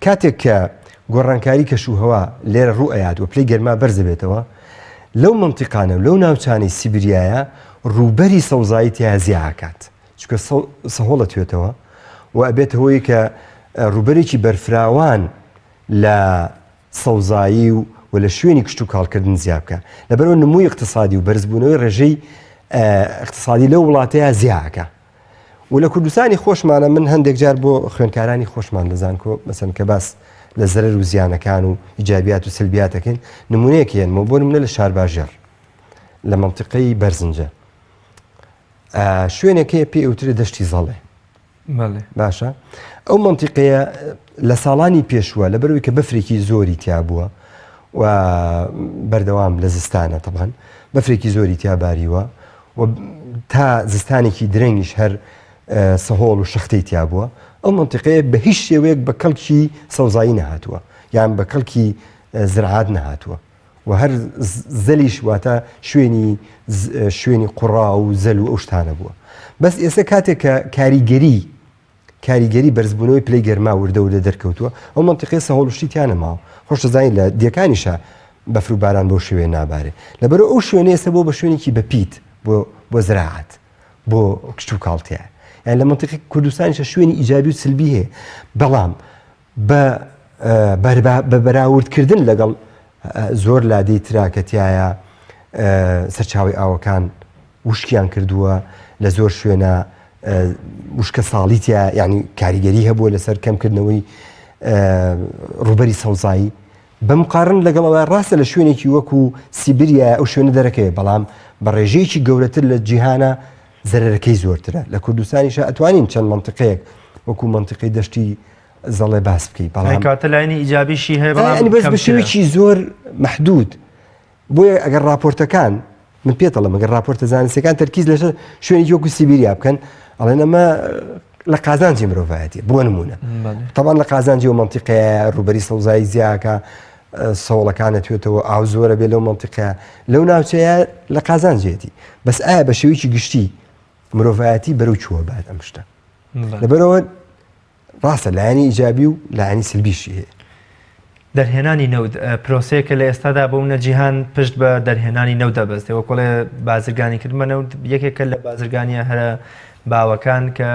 کاتێک کە گۆڕانکاری کەش و هەوا لێرە ڕوو ئەیات و پلەی گەرما بەرز دەبێتەوە لەو مەنتیقانە و لەو ناوچانەی سیبریایە ڕووبەری سەوزایی تیا زیاکات چونکە سەهۆڵە توێتەوە و ئەبێتە هۆی کە ڕووبەرێکی بەرفراوان لە سەوزایی و و لە شوێنی کشتوکاڵکردن زیا بکا. لەبەرئەوە نمووی ئیقتسادی و بەرزبوونەوەی ڕێژەی ئیقتسادی لەو وڵاتەیا زیا ئەکا. و لە کوردستانی خۆشمانە من هەندێک جار بۆ خوێندکارانی خۆشمان لە زانکۆ مەسەن کە باس لە زەرەر و زیانەکان و ئیجابیات و سلبیات ئەکەین نمونەیەک هێنمەوە بۆ نمونە لە شارباژێڕ لە مەنتیقەی بەرزنجە شوێنێک هەیە پێی ئەوترێ دەشتی زەڵێ باشە ئەو مەنتیقەیە لە ساڵانی پێشووە لەبەرەوەی کە بەفرێکی زۆری تیا بووە و بەردەوام لە زستانە تەبان بەفرێکی زۆری تیا باریوە و تا زستانێکی درەنگیش هەر سەهۆڵ و شەختەی تیا بووە ئەو منتیقەیە بە هیچ شێوەیەک بە کەڵکی سەوزایی نەهاتووە یان بە کەڵکی زراعات نەهاتووە و هەر زەلیش واتە شوێنی شوێنی قوڕا و زەل و ئەو شتانە بووە بەس ئێستا کاتێک کە کاریگەری کاریگەری بەرزبوونەوەی پلەی گەرما وردە وردە دەرکەوتووە ئەو منطقەیە سەهۆڵشتی تیا نەماوە خۆش دەزانین لە دێکانیشە بەفر و باران بەو شێوەیە نابارێ لەبەرئەوە ئەو شوێنە ئێستا بۆ بە شوێنێکی بەپیت بۆ بۆ زراعەت بۆ کشتوکاڵ تیا یان لە منطقی کوردستانیشە شوێنی ئیجابی و سلبی هەیە بەڵام بە بە بەراوردکردن لەگەڵ زۆر لادێی ترا کە تیایا سەرچاوەی ئاوەکان وشکیان کردووە لە زۆر شوێنە وشکە ساڵی تیا یعنی کاریگەری هەبووە لەسەر کەمکردنەوەی ڕووبەری سەوزایی بەمقارن لەگەڵەوە ڕاستە لە شوێنێکی وەکو سیبریا ئەو شوێنە دەرەکەوێت بەڵام بە ڕێژەیەکی گەورەتر لە جیهانە زەرەرەکەی زۆرترە لە کوردستانیشە ئەتوانین چەند منتیقەیەک وەکو منتیقەی دەشتی زەڵێ باس بکەی بەڵام کاتە لایەنی ئیجابیشی هەیە بەڵام یانی بەس بە شێوەیەکی زۆر مەحدود بۆیە ئەگەر راپۆرتەکان من پێت دەڵێم ئەگەر راپۆرتە زانستیەکان تەرکیز لەسەر شوێنێکی وەکو سیبیریا بکەن ئەڵێن ئەمە لە قازانجی مرۆڤایەتی بۆ نمونە تەبان لە قازانجی و منتیقەیە ڕوبەری سەوزایی زیاکە سەوڵەکانە توێتەوە ئاو زۆرە بێ لەو منتیقەیە لەو ناوچەیە لە قازانجێتی بەس ئایا بە شێوەیەکی گشتی مرۆڤایەتی بەرەو چووە بات ئەم شتە لەبەرەوە ڕاستە لایەنی ئیجابی و لایەنی سلبیشی هەیە. دەرهێنانی نەوت پرۆسەیەکە لە ئێستادا بۆ منە جیهان پشت بە دەرهێنانی نەوت دەبەستێ وەکوڵێ بازرگانیکردن بە نەوت یەکێکە لە بازرگانیە هەرە باوەکان کە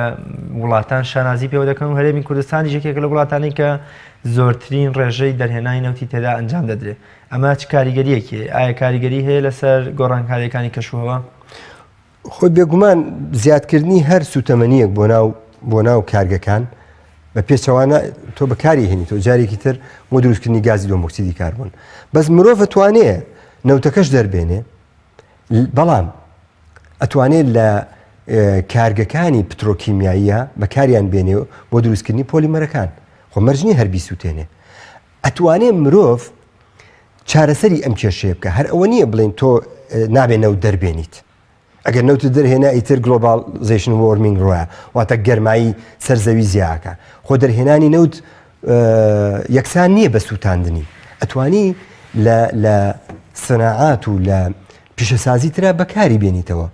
وڵاتان شانازی پێوە دەکەن و هەرێمی کوردستانیش یەکێکە لە وڵاتانی کە زۆرترین ڕێژەی دەرهێنانی نەوتی تێدا ئەنجام دەدرێت ئەمە چ کاریگەریەکی ئایا کاریگەری هەیە لەسەر گۆڕانکاریەکانی کەشوهەوا؟ خۆی بێگومان زیادکردنی هەر سوتەمەنیەک بۆ ناو بۆ ناو کارگەکان بە پێچەوانە تۆ بەکاری هێنی تۆ جارێکی تر بۆ دروستکردنی گازی دۆمۆکسیدی کاربۆن بەس مرۆڤ توانێ نەوتەکەش دەربێنێ بەڵام ئەتوانێت لە کارگەکانی پترۆکیمیاییە بەکاریان بێنێ بۆ دروستکردنی پۆلیمەرەکان خۆ مەرجنی هەر بیسووتێنێ ئەتوانێ مرۆڤ چارەسەری ئەم کێشەیە بکە هەر ئەوە نییە بڵێن تۆ نابێ نەوت دەربێنیت ئەگەر نەوتت دەرهێنا ئیتر globalization warming ڕۆە واتە گەرمایی سەر زەوی زیاکە خۆ دەرهێنانی نەوت یەکسان نییە بە سووتاندنی ئەتوانی لە سناعات و لە پیشەسازی ترا بەکاری بێنیتەوە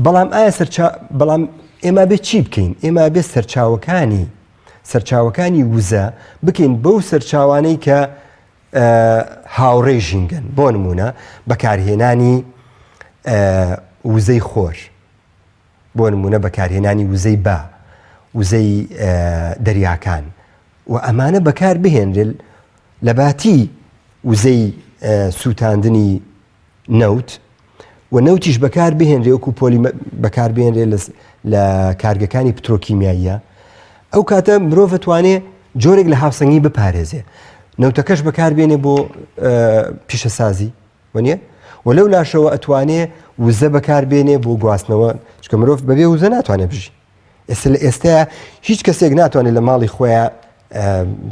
بەڵام ئایا سەرچا بەڵام ئێمە بێ چی بکەین ئێمە بێ سەرچاوەکانی سەرچاوەکانی وزە بکەین بەو سەرچاوانەی کە هاوڕێی ژینگەن بۆ نمونە بەکارهێنانی وزەی خۆر بۆ نمونە بەکارهێنانی وزەی با وزەی دەریاکان و ئەمانە بەکار بهێنرێت لە باتی وزەی سووتاندنی نەوت و نەوتیش بەکار بهێنرێ وەکو پۆلی بەکار بهێنرێ لە کارگەکانی پترۆکیمیاییە ئەو کاتە مرۆڤ توانێ جۆرێک لە هاوسەنگی بپارێزێ نەوتەکەش بەکاربێنێ بۆ پیشەسازی وەنیە و لەو لاشەوە ئەتوانێ وزە بەکاربێنێ بۆ گواستنەوە چکە مرۆڤ بەبێ وزە ناتوانێت بژی ئێستا لە ئێستایا هیچ کەسێک ناتوانێت لە ماڵی خۆیان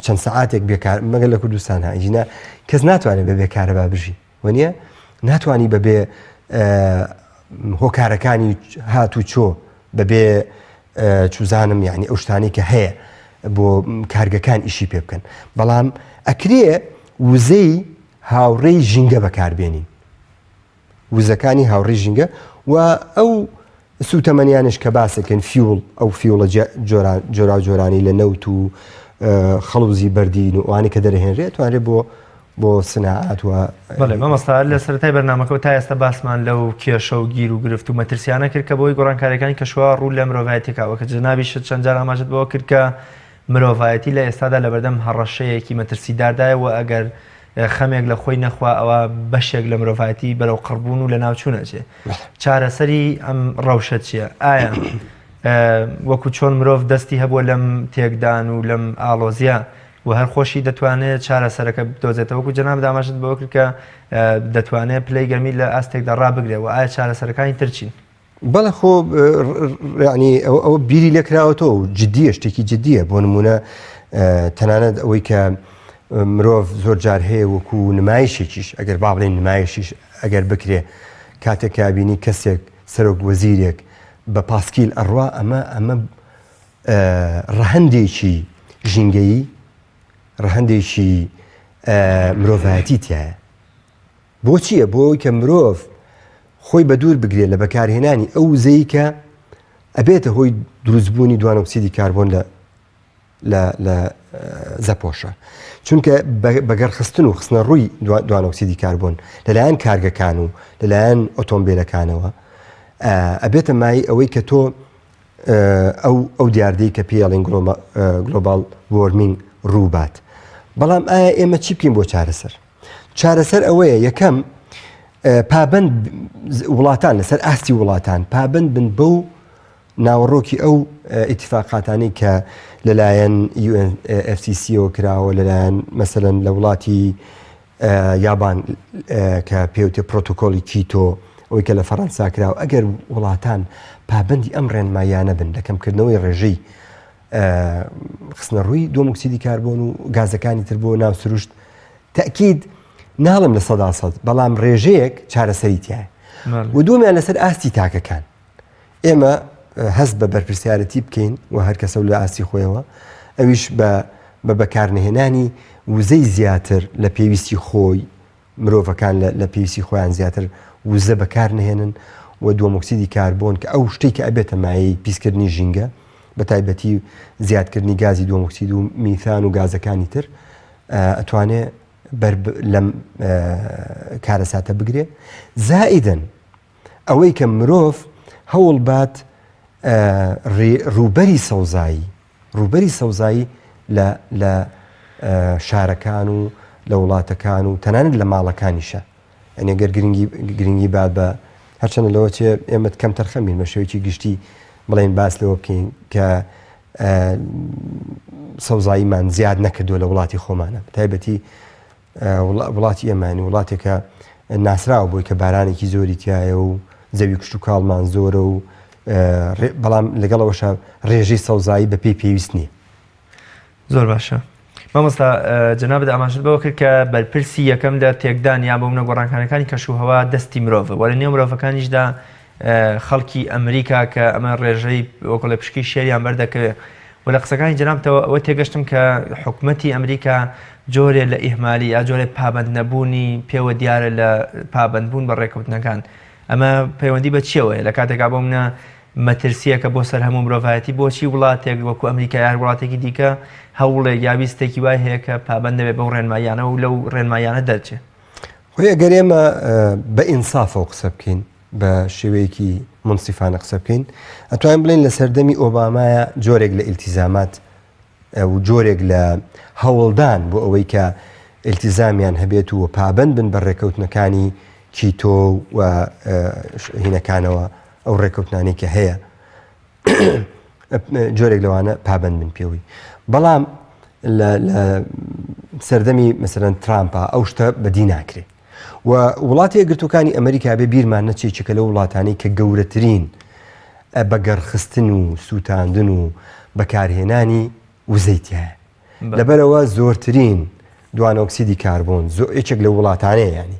چەند سەعاتێک بێکار مەگەر لە کوردستان هاجینا کەس ناتوانێت بە بێکارەبا بژی وەنیە ناتوانانی بەبێ هۆکارەکانی هات و چۆ بەبێ چوزانم یعنی ئەو شتانی کە هەیە بۆ کارگەکان ئیشی پێ بکەن بەڵام ئەکرێ وزەی هاوڕێی ژینگە بەکاربێنین. وزەکانی هاوڕێی ژینگە و ئەو سووتەمەنیانش کە باسەکەن fuel ئەو fuel ە جۆراوجۆرانی لە نەوت و خەڵوزی بەردین و ئەوانەی کە دەرهێنرێت توانرێت بۆ بۆ سناعات و بەڵێ مامۆستا لە سەرەتای بەرنامەکەەوە تا ئێستا باسمان لەو کێشە و گیر و گرفت و مەترسیانە کرد کە بۆی گۆڕانکاریەکانی کەشوهەوا ڕوو لە مرۆڤایەتیەکەوە کە جەنابیشت چەند جار ئاماژەت بەوە کرد کە مرۆڤایەتی لە ئێستادا لەبەردەم هەڕەشەیەکی مەترسیداردایە و ئەگەر خەمێک لە خۆی نەخوا ئەوە بەشێک لە مرۆڤایەتی بەرەو قڕبوون و لەناوچوون ئەچێ. چارەسەری ئەم ڕەوشە چییە؟ ئایا وەکو چۆن مرۆڤ دەستی هەبووە لەم تێکدان و لەم ئاڵۆزیە و هەر خۆشی دەتوانێت چارەسەرەکە بدۆزێتەوە وەکو جەنابت ئاماژەت بەوە کرد کە دەتوانێت پلەی گەرمی لە ئاستێکدا ڕابگرێ و ئایا چارەسەرەکانی تر چین؟ بەڵێ خۆ ینی ئەوە بیری لێکراوەتەوە و جددیە شتێکی جددیە بۆ نمونە تەنانەت ئەوەی کە مرۆڤ زۆر جار هەیە وەکو نمایشێکیش ئەگەر با بڵێن نمایشیش ئەگەر بکرێ کاتێک کابینی کەسێک سەرۆک وەزیرێک بە پاسکیل ئەڕوا ئەمە ئەمە ڕەهەندێکی ژینگەیی ڕەهەندێکی مرۆڤایەتی تایە بۆچیە؟ بۆ ئەوەی کە مرۆڤ خۆی بە دوور بگرێت لە بەکارهێنانی ئەو وزەی کە ئەبێتە هۆی دروستبوونی دوانۆکسیدی کاربۆن لە لە لە زەپۆشە چونکە بەگەڕخستن و خستنە ڕووی دوانۆکسیدی کاربۆن لەلایەن کارگەکان و لەلایەن ئۆتۆمبیلەکانەوە ئەبێتە مای ئەوەی کە تۆ ئەو ئەو دیاردەی کە پێڵین global warming ڕووبات بەڵام ئایا ئێمە چی بکەین بۆ چارەسەر چارەسەر ئەوەیە یەکەم پابند وڵاتان لەسەر ئاستی وڵاتان پابند بن بەو ناوەڕۆکی ئەو ئیتفاقاتانی کە لەلایەن UNFCCەوە کراوە لەلایەن مەسەلەن لە وڵاتی یابان کە پێوتێ پرۆتۆکۆلی کیتۆ ئەوەی کە لە فەڕەنسا کراوە ئەگەر وڵاتان پابندی ئەم ڕێنماییانە بن لە کەمکردنەوەی ڕێژەی خستنەڕووی دووەمۆکسیدی کاربۆن و گازەکانی تر بۆ ناو سروشت تەئکید ناڵێم 100% بەڵام ڕێژەیەک چارەسەری تایە و دووەمیان لەسەر ئاستی تاکەکان ئێمە هەست بە بەرپرسیارەتی بکەین و هەر کەسە لە ئاستی خۆیەوە ئەویش بە بە بەکارنەهێنانی وزەی زیاتر لە پێویستی خۆی مرۆڤەکان لە پێویستی خۆیان زیاتر وزە بەکار نەهێنن و دووەمۆکسیدی کاربۆن کە ئەو شتێک کە ئەبێتە مایەی پیسکردنی ژینگە بە تایبەتی زیادکردنی گازی دووەمۆکسید و میثان و گازەکانی تر ئەتوانێ بەر لەم کارەساتە بگرێ زائیدن ئەوەی کە مرۆڤ هەوڵ بات ڕووبەری سەوزایی ڕووبەری سەوزایی لە لە شارەکان و لە وڵاتەکان و تەنانەت لە ماڵەکانیشە ئەنێ گەر گرنگی گرنگی بات بە هەرچەندە لەوە چێ ئێمە کەم تەرخەم بین بە شێوەیەکی گشتی بڵێن باس لەوە بکەین کە سەوزاییمان زیاد نەکردووە لە وڵاتی خۆمانە تایبەتی وڵاتی ئێمانی وڵاتێکە ناسراوە بۆی کە بارانێکی زۆری تایە و زەوی کشت و کاڵمان زۆرە و بەڵام لەگەڵەوەشە ڕێژەی سەوزایی بە پێی پێویست نییە. زۆر باشە مامۆستا جەنابت ئاماژەت بەوە کرد کە بەرپرسی یەکەم لە تێکدان یا بۆ منە گۆڕانکاریەکانی کەشوهەوا دەستی مرۆڤە وە لە نێو مرۆڤەکانیشدا خەڵکی ئەمریکا کە ئەمە ڕێژەی وەکڵێ پشکی شێریان بەردەکەوێت و لە قسەکانی جەنابتەوە ئەوە تێگەشتم کە حکومەتی ئەمریکا جۆرێ لە ئیهمالی یا جۆرێ پابەند نەبوونی پێوە دیارە لە پابەندبوون بە ڕێککەوتنەکان ئەمە پەیوەندی بە چیەوەیە لە کاتێکا بۆ منە مەترسییەکە بۆ سەر هەموو مرۆڤایەتی بۆچی وڵاتێک وەکو ئەمریکا یا هەر وڵاتێکی دیکە هەوڵێک یا ویستێکی وای هەیە کە پابەند نەبێت بەو ڕێنماییانە و لەو ڕێنماییانە دەرچێ؟ خۆی ئەگەر ئێمە بە ئینسافەوە قسە بکەین بە شێوەیەکی مونسیفانە قسە بکەین ئەتوانین بڵێن لە سەردەمی ئۆبامایە جۆرێک لە ئیلتیزامات و جۆرێک لە هەوڵدان بۆ ئەوەی کە ئیلتیزامیان هەبێت و پابەند بن بە ڕێکەوتنەکانی کیتۆ و هینەکانەوە ئەو ڕێکەوتنانەی کە هەیە جۆرێک لەوانە پابند بن پێوەی بەڵام لە سەردەمی مەسەرەن ترامپا ئەو شتە بەدی ناکرێت و وڵاتی یەکگرتووەکانی ئەمریکا بێ بیرمان نەچێت چکە لە وڵاتانی کە گەورەترین بەگەڕخستن و سووتاندن و بەکارهێنانی وزەی تایە لەبەرئەوە زۆرترین دوانۆکسیدی کاربۆن زۆ یەکێک لە وڵاتانەیە ینی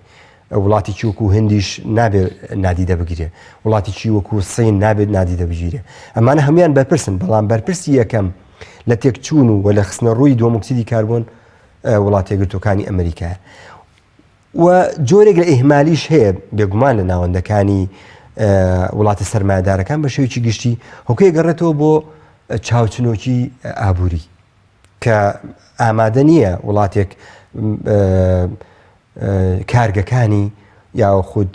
وڵاتێکی وەکو هندیش نابێت نادیدە بگیرێ وڵاتێکی وەکو سین نابێت نادیدە بگیرێ ئەمانە هەمویان بەرپرسن بەڵام بەرپرسی یەکەم لە تێکچوون و لە خستنە ڕووی دووەمۆکسیدی کاربۆن وڵاتە یەکگرتووەکانی ئەمریکایە. و جۆرێک لە ئیهمالیش هەیە بێگومان لە ناوەندەکانی وڵاتە سەرمایەدارەکان بە شێوەیەکی گشتی هۆکەی گەڕێتەوە بۆ چاوچنۆکی ئابووری کە ئامادە نییە وڵاتێک کارگەکانی یاخود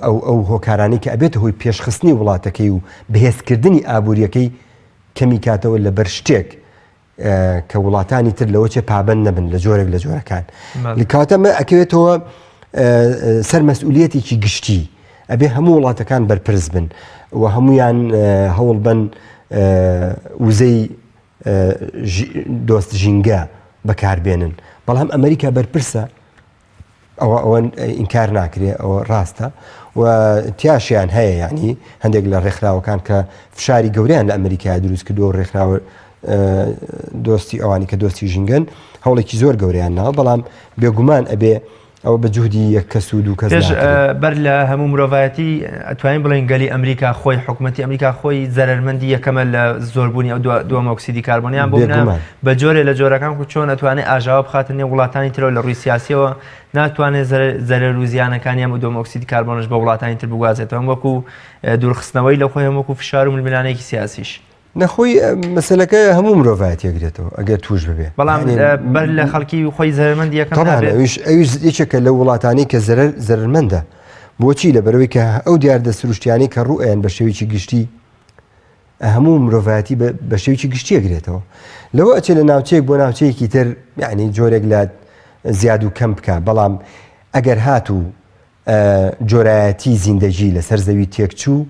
ئەو ئەو هۆکارانەی کە ئەبێتە هۆی پێشخستنی وڵاتەکەی و بەهێزکردنی ئابووریەکەی کەمی کاتەوە لەبەر شتێک کە وڵاتانی تر لەوە چێ پابند نەبن لە جۆرێک لە جۆرەکان کاتە مە ئەکەوێتەوە سەر مەسئولیەتێکی گشتی ئەبێ هەموو وڵاتەکان بەرپرس بن و هەمویان هەوڵ بن وزەی دۆست ژینگە بەکاربێنن بەڵام ئەمریکا بەرپرسە ئەوە ئەوە ئینکار ناکرێ ئەوە ڕاستە و تیاشیان هەیە یعنی هەندێک لە ڕێکخراوەکان کە فشاری گەوریان لە ئەمریکا دروست کردو ڕێکخراوە دۆستی ئەوانی کە دۆستی ژینگەن هەوڵێکی زۆر گەوریان ناوە بەڵام بێگومان ئەبێ ئەوە بە جوهدی یەک کەس و دوو کەس بەر لە هەموو مرۆڤایەتی ئەتوانین بڵێن گەلی ئەمریکا خۆی حکوومەتتی ئەمریکا خۆی زەرمەندی یەکەمە لە زۆربوونی ئەو دووەمۆکسیدی کاربۆنیان بۆ بە جۆرێ لە جۆرەکان کو چۆن ئەتوانێ ئاژاوە بخاتە نێو وڵاتانی ترەوە لە ڕووی سیاسیەوە ناتوانێت زەرەر و زیانەکانی ئەم دووەم ئۆکسیدی کاربۆنش بە وڵاتانی تر بگوازێتەوە هەم وەکو دوورخستنەوەی لە خۆی هەم وەکو فشار و ململانێکی سیاسیش. نەخۆی مەسەلەکە هەموو مرۆڤایەتی ئەگرێتەوە ئەگەر توش ببێ. بەڵام بەر لە خەڵکی خۆی زەرەرمەندی یەکەم طبعا نابێت. ئەویش ئەویش یەکێکە لەو وڵاتانەی کە زەرەر زەرەرمەندە. بۆچی؟ لەبەرئەوەی کە ئەو دیاردە سروشتیانەی کە ڕوو ئەیەن بە شێوەیەکی گشتی هەموو مرۆڤایەتی بە شێوەیەکی گشتی ئەگرێتەوە. لەوە ئەچێ لە ناوچەیەک بۆ ناوچەیەکی تر یعنی جۆرێک لە زیاد و کەم بکە بەڵام ئەگەر هاتوو جۆرایەتی زیندەگی لەسەر زەوی تێکچوو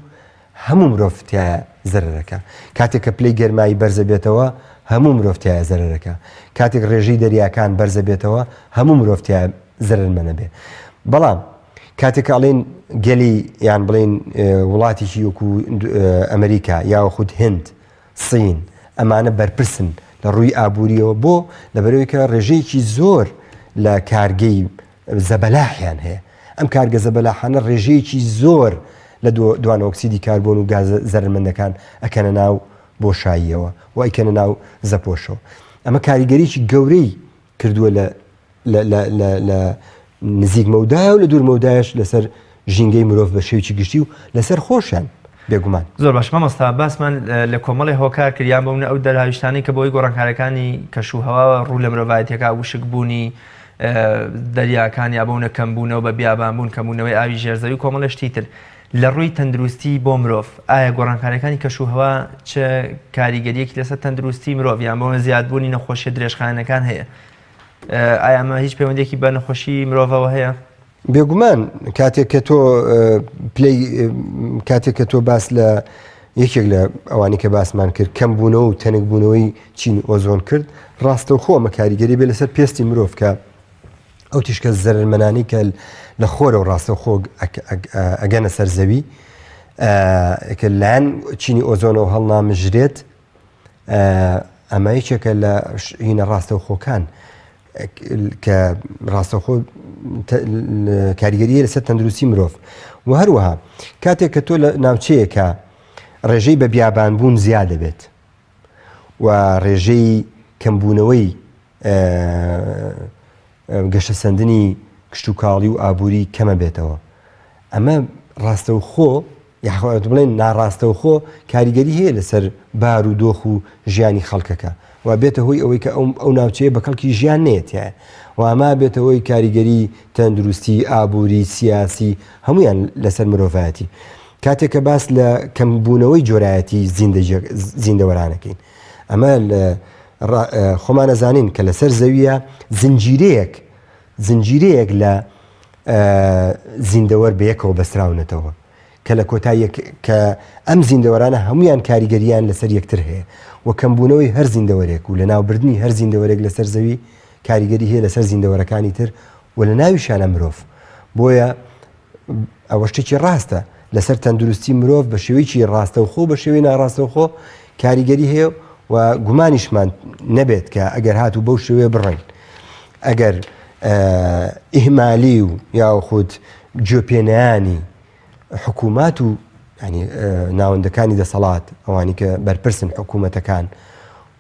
هەموو مرۆڤ تایە زەرەرەکە کاتێک کە پلەی گەرمایی بەرزە بێتەوە هەموو مرۆڤ تایە زەرەرەکە کاتێک ڕێژەی دەریاکان بەرزە بێتەوە هەموو مرۆڤ تایە زەرەرمەنە بێ بەڵام کاتێک کە ئەڵێن گەلی یان بڵێن وڵاتێکی وەکو ئەمریکا یاخود هند سین ئەمانە بەرپرسن لە ڕووی ئابووریەوە بۆ لەبەرەوەی کە ڕێژەیەکی زۆر لە کارگەی زەبەلاحیان هەیە ئەم کارگە زەبەلاحانە ڕێژەیەکی زۆر لە دوانۆکسیدی کاربۆن و گازە زەرمەندەکان ئەکەنە ناو بۆشاییەوە و ئەیکەنە ناو زەپۆشەوە ئەمە کاریگەریی گەورەی کردووە لە لە نزیک مەودایە و لە دوور مەودایش لەسەر ژینگەی مرۆڤ بە شێوکی گشتی و لەسەر خۆشیان بێگومان. زۆر باش مامۆستا باسمان لە کۆمەڵی هۆکار کرد یان بۆ منە ئەو دەرهاویشتانەی کە بۆی گۆڕانکارەکانی کەش و هەواوە ڕوو لە مرۆڤایەتەکە وشک بوونی دەریاکان یا بۆ منە کەمبوونەوە بە بیابان بوون کەمبوونەوەی ئاوی ژێرزەوی کۆمەڵی شتی تر لە ڕووی تەندروستی بۆ مرۆڤ ئایا گۆڕانکاریەکانی کەش و هەوا چ کاریگەریەکی لەسەر تەندروستی مرۆڤ یان بۆ زیادبوونی نەخۆشیە درێژخایەنەکان هەیە ئایا ئەمە هیچ پەیوەندێکی بە نەخۆشی مرۆڤەوە هەیە؟ بێگومان کاتێک کە تۆ پلەی کاتێک کە تۆ باس لە یەکێک لە ئەوانی کە باسمان کرد کەم بوونەوە و تەنک بوونەوەی چین ئۆزۆن کرد ڕاستەوخۆ ئەمە کاریگەری بێ لەسەر پێستی مرۆڤ کە ئەو تیشکە زەرەرمەنانەی کە لە خۆرەوە ڕاستەوخۆ ئەگەنە سەر زەوی کە لایەن چینی ئۆزۆنەوە هەڵنامژرێت ئەمە یەکێکە لە هینە ڕاستەوخۆکان کە ڕاستەوخۆ کاریگەریە لەسەر تەندروستی مرۆڤ و هەروەها کاتێک کە تۆ لە ناوچەیەکە ڕێژەی بە بیابان بوون زیاد دەبێت و ڕێژەی کەمبوونەوەی گەشەسەندنی کشتوکاڵی و ئابووری کەمە بێتەوە ئەمە ڕاستەوخۆ یاخود بڵێن ناڕاستەوخۆ کاریگەری هەیە لەسەر بار و دۆخ و ژیانی خەڵکەکە و بێتە هۆی ئەوەی کە ئەو ناوچەیە بە کەڵکی ژیان نێتە و ئەمە بێتە هۆی کاریگەری تەندروستی ئابووری سیاسی هەمویان لەسەر مرۆڤایەتی کاتێک کە باس لە کەمبوونەوەی جۆرایەتی زیندەوەرانەکەین ئەمە لە خۆمان ئەزانین کە لەسەر زەویە زنجیرەیەک زنجیرەیەک لە زیندەوەر بەیەکەوە بەستراونەتەوە کە لە کۆتاییەک کە ئەم زیندەوەرانە هەمویان کاریگەریان لەسەر یەکتر هەیە و کەمبوونەوەی هەر زیندەوەرێک و لەناوبردنی هەر زیندەوەرێک لەسەر زەوی کاریگەری هەیە لەسەر زیندەوەرەکانی تر و لە ناویشانە مرۆڤ بۆیە ئەوە شتێکی ڕاستە لەسەر تەندروستی مرۆڤ بە شێوەیەکی ڕاستەوخۆ بە شێوەی ناڕاستەوخۆ کاریگەری هەیە و گومانیشمان نەبێت کە ئەگەر هاتوو بەو شێوەیە بڕۆین ئەگەر ئیهمالی و یاخود گوێپێنانی حکوومات و ینی ناوەندەکانی دەسەڵات ئەوانی کە بەرپرسن حکوومەتەکان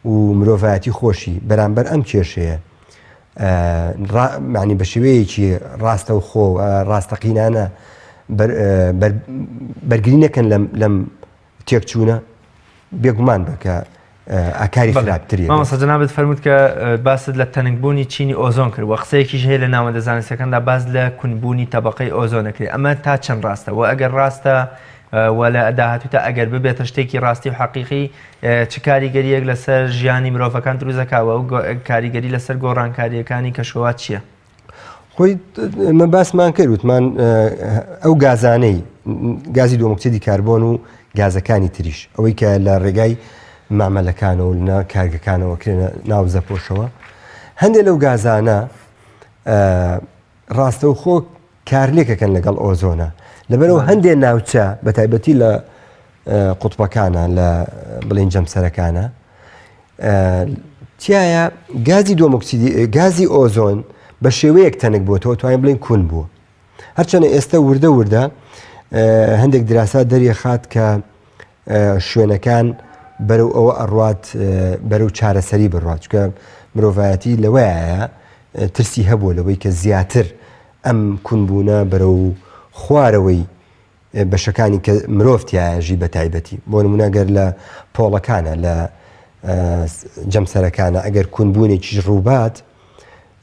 و مرۆڤایەتی خۆشی بەرامبەر ئەم کێشەیە. معنی بە شێوەیەکی ڕاستەوخۆ ڕاستەقینانە بەرگری نەکەن لەم تێکچوونە بێگومان بە کە ئاکاری خراپتری. مامۆستا جەنابت فەرمووت کە باست لە تەنکبوونی چینی ئۆزۆن کرد و قسەیەکیش هەیە لە ناوەندە زانستیەکاندا باس لە کونبوونی تەبەقەی ئۆزۆن ئەکرێ ئەمە تا چەند ڕاستە و ئەگەر ڕاستە و لە داهاتووتا ئەگەر ببێتە شتێکی ڕاستی و حەقیقی چ کاریگەریەک لەسەر ژیانی مرۆڤەکان دروست دەکا و ئەو کاریگەری لەسەر گۆڕانکاریەکانی کەشوهەوا چییە؟ خۆی ئمە باسمان کرد وتمان ئەو گازانەی گازی دووەمۆکسیدی کاربۆن و گازەکانی تریش ئەوەی کە لە ڕێگای مامەلەکانەوە لە کارگەکانەوە کرێنە ناو زەپۆشەوە هەندێک لەو گازانە ڕاستەوخۆ کارلێکەکەن لەگەڵ ئۆزۆنە لەبەرەوە هەندێک ناوچە بە تایبەتی لە قوتبەکانە لە بڵین جەمسەرەکانە تایە گازی دۆمۆکسیدی گازی ئۆزۆن بە شێوەیەک تەنک بووەوە توانین بڵین کون بووە هەرچەنە ئێستا وردە وردە هەندێک دراسا دەریەخات کە شوێنەکان بەرەو ئەوە ئەڕوات بەرەو چارەسەری بڕات چکە مرۆڤایەتی لەوەیە ترسی هەبووە لەوەی کە زیاتر ئەم کونبوونە بەرەو خوارەوەی بەشەکانی کە مرۆڤ تیایە ژی بە تایبەتی بۆ نمونە گەر لە پۆڵەکانە لە جەمسەرەکانە ئەگەر کونبوونێکیش ڕووبات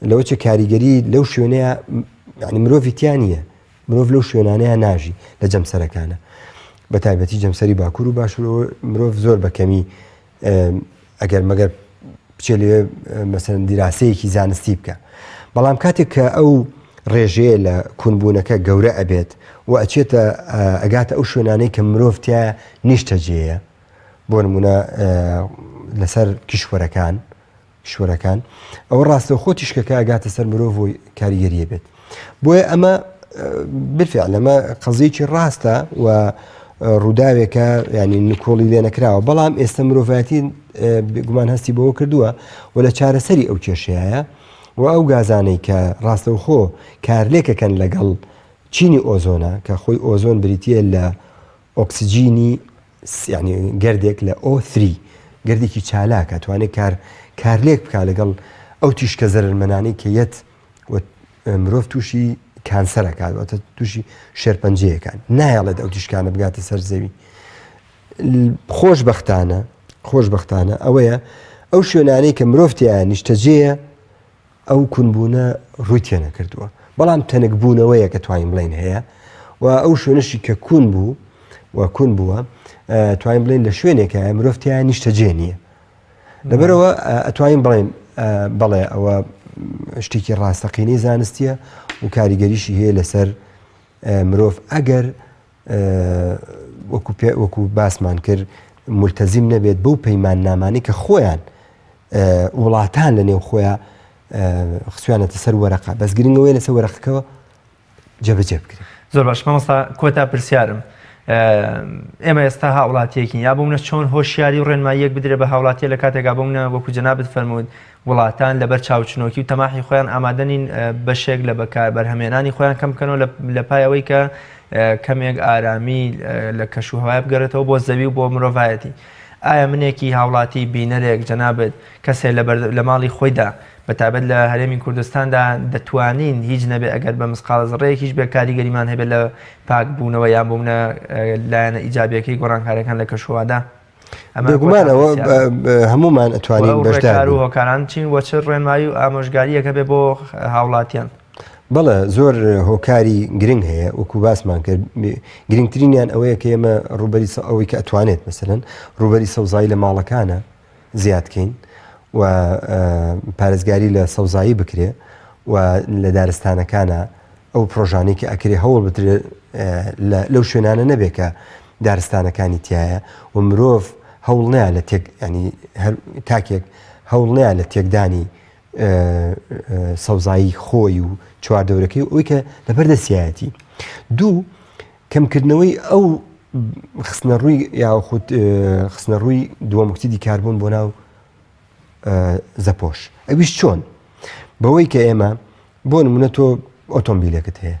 لەوە چه کاریگەری لەو شوێنەیە ینی مرۆڤی تیا نییە مرۆڤ لەو شوێنانەیە ناژی لە جەمسەرەکانە بە تایبەتی جەمسەری باکوور و باشوورەوە مرۆڤ زۆر بە کەمی ئەگەر مەگەر بچێ لەوێ مەسەن دیراسەیەکی زانستی بکە بەڵام کاتێک کە ئەو ڕێژەیە لە کونبوونەکە گەورە ئەبێت و ئەچێتە ئەگاتە ئەو شوێنانەی کە مرۆڤ تیا نیشتەجێیە بۆ نمونە لەسەر کیشوەرەکان کیشوەرەکان ئەوە ڕاستەوخۆ تیشکەکە ئەگاتە سەر مرۆڤ و کاریگەریە بێت بۆیە ئەمە بالفعل ئەمە قەزیەکی ڕاستە و ڕووداوێکە ینی نکۆڵی لێ نەکراوە بەڵام ئێستا مرۆڤایەتی گومان هەستی بەوە کردووە و لە چارەسەری ئەو کێشەیە و ئەو گازانەی کە ڕاستەوخۆ کارلێکەکەن لەگەڵ چینی ئۆزۆنە کە خۆی ئۆزۆن بریتە لە ئۆکسجینی یانی گەردێک لە O three گەردێکی چالاکە توانێت کار کارلێک بکا لەگەڵ ئەو تیشکە زەرەرمەنانەی کە یەت و مرۆڤ تووشی کانسەرەکات واتە تووشی شێرپەنجەیەکان نایەڵێت ئەو تیشکانە بگاتە سەر زەوی خۆشببختانە خۆشببختانە ئەوەیە ئەو شوێنانەی کە مرۆڤ تیایە نیشتەجێیە ئەو کونبوونە ڕووی تێنەکردووە، بەڵام تەنکبوونەوەیە کە توانین بڵێین هەیە و ئەو شوێنەشی کە کون بوو و کون بووە توانین بڵێن لە شوێنێکە مرۆڤ تیا نیشتەجێ نییە. لەبەرەوە ئەتوانین بڵێن بەڵێ ئەوە شتێکی ڕاستەقینەی زانستیە و کاریگەریشی هەیە لەسەر مرۆڤ ئەگەر وەکو پێ وەکو باسمان کرد ملتەزیم نەبێت بەو پەیماننامانەی کە خۆیان وڵاتان لە نێو خۆیان خسویانەتە سەر وەرەقە بەس گرنگەوەی لەسەر وەرەقەکەەوە جێبەجێ بکرێت. زۆر باش مامۆستا کۆتا پرسیارم ئێمە ئێستا هاوڵاتیەکین یا بۆ منە چۆن هۆشیاری و ڕێنماییەک بدرێ بە هاوڵاتیە لە کاتێکا بۆ منە وەکو جەنابت فەرمووت وڵاتان لەبەر چاوچنۆکی و تەماحی خۆیان ئامادە نین بەشێک لە بەکار بەرهەمێنانی خۆیان کەم بکەنەوە لە پای ئەوەی کە کەمێک ئارامی لە کەش و هەوای بگەڕێتەوە بۆ زەوی و بۆ مرۆڤایەتی. ئایا منێکی هاوڵاتی بینەرێک جەنابت کەسێ لە ماڵی خۆیدا بە تایبەت لە هەرێمی کوردستاندا دەتوانین هیچ نەبێ ئەگەر بە مسقاڵە زڕەیەکیش بێ کاریگەریمان هەبێت لە پاکبوونەوە یان بۆ منە لایەنە ئیجابیەکەی گۆڕانکاریەکان لە کەشوهەوادا؟ بێگومان ئەوە هەمومان ئەتوانین بەشدار و هۆکاران چین وە چ ڕێنمایی و ئامۆژگاریەکە بێ بۆ هاوڵاتیان؟ بەڵێ زۆر هۆکاری گرنگ هەیە وەکو باسمان کرد گرنگترینیان ئەوەیە کە ئێمە ڕووبەری ئەوەی کە ئەتوانێت مەسەلەن ڕووبەری سەوزایی لە ماڵەکانە زیادکەین و پارێزگاری لە سەوزایی بکرێ و لە دارستانەکانە ئەو پرۆژانەی کە ئەکرێ هەوڵ بدرێت لەو شوێنانە نەبێ کە دارستانەکانی تایە و مرۆڤ هەوڵ نیا لە تێک ینی هەر تاکێک هەوڵ نیا لە تێکدانی سەوزایی خۆی و چواردەورەکەی و ئەوی کە لەبەر دەستیایەتی دوو کەمکردنەوەی ئەو خستنە ڕووی یاخود خستنە ڕووی دووەمکتیدی کاربوون بۆ ناو زەپۆش ئەویش چۆن بەوەی کە ئێمە بۆ نمونە تۆ ئۆتۆمبیلێکت هەیە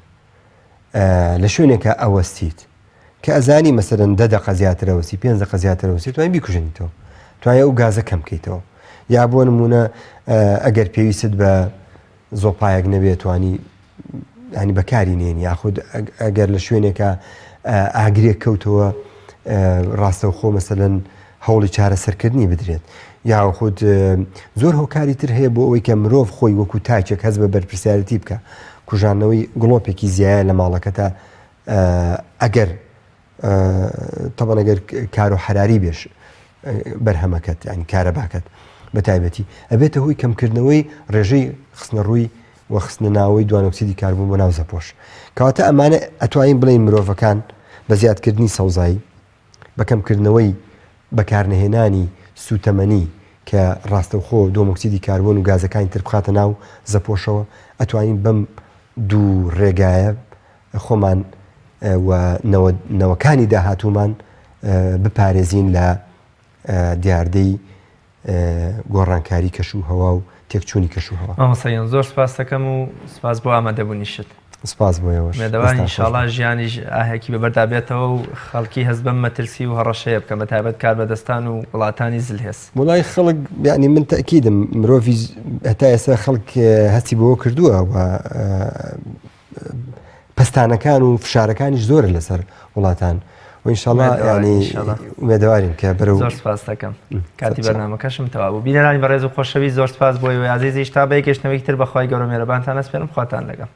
لە شوێنێکە ئەوەستیت کە ئەزانی مەسەرەن دە دەقە زیاترەوەسی پێ دقە زیاترەوەسی توانین بیکوژێنیتەوە توانای ئەو گازە کەم بکەیتەوە یا بۆ نمونە ئەگەر پێویستت بە زۆپایەک نەبێت توانی ینی بەکاری نێن یاخود ئەگەر لە شوێنێکە ئاگرێک کەوتەوە ڕاستەوخۆ مەسەلەن هەوڵی چارەسەرکردنی بدرێت یاخود زۆر هۆکاری تر هەیە بۆ ئەوەی کە مرۆڤ خۆی وەکو تاکێک هەست بە بەرپرسیارەتی بکە کوژانەوەی گڵۆپێکی زیایە لە ماڵەکەتا ئەگەر تەبەن ئەگەر کار و حراری بێش بەرهەمەکەت ینی کارەباکەت بە تایبەتی ئەبێتە هۆی کەمکردنەوەی ڕێژەی خستنە ڕووی و خستنە ناوەی دوانۆکسیدی کاربوون بۆ ناو زەپۆش کەواتە ئەمانە ئەتوانین بڵێین مرۆڤەکان بە زیادکردنی سەوزایی بە کەمکردنەوەی بەکارنەهێنانی سووتەمەنی کە ڕاستەوخۆ دۆمۆکسیدی کاربۆن و گازەکانی تر بخاتە ناو زەپۆشەوە ئەتوانین بەم دوو ڕێگایە خۆمان و نەوەکانی داهاتوومان بپارێزین لە دیاردەی گۆڕانکاری کەش و هەوا و تێکچوونی کەش و هەوا. مامۆستا گیان زۆر سپاست دەکەم و سپاس بۆ ئامادەبوونیشت. سپاس بۆ ئێوەش. ئومێدەوارین دەستان خۆش ئینشاڵا بێت. ژیانیش ئاهێکی بەبەردا بێتەوە و خەڵکی هەست بەم مەترسی و هەڕەشەیە بکەن بە تایبەت کاربەدەستان و وڵاتانی زلهێز. وەڵای خەڵک یانی من تەئکیدم مرۆڤی هەتا ئێستا خەڵک هەستی بەوە کردووە و پەستانەکان و فشارەکانیش زۆرە لەسەر وڵاتان و ئینشاڵا ینی ئومێدەوارین کە بەرەو زۆر سپاس دەکەم کاتی بەرنامەکەشم تەواو بوو بینەرانی بەڕێز و خۆشەویست زۆر سپاس بۆ ئێوەی ئازیزیش تا بە یەکێشتنەوەی تر بەخوای گەورە مێرەبانتان ئەسپێرم خواتان لەگەڵ.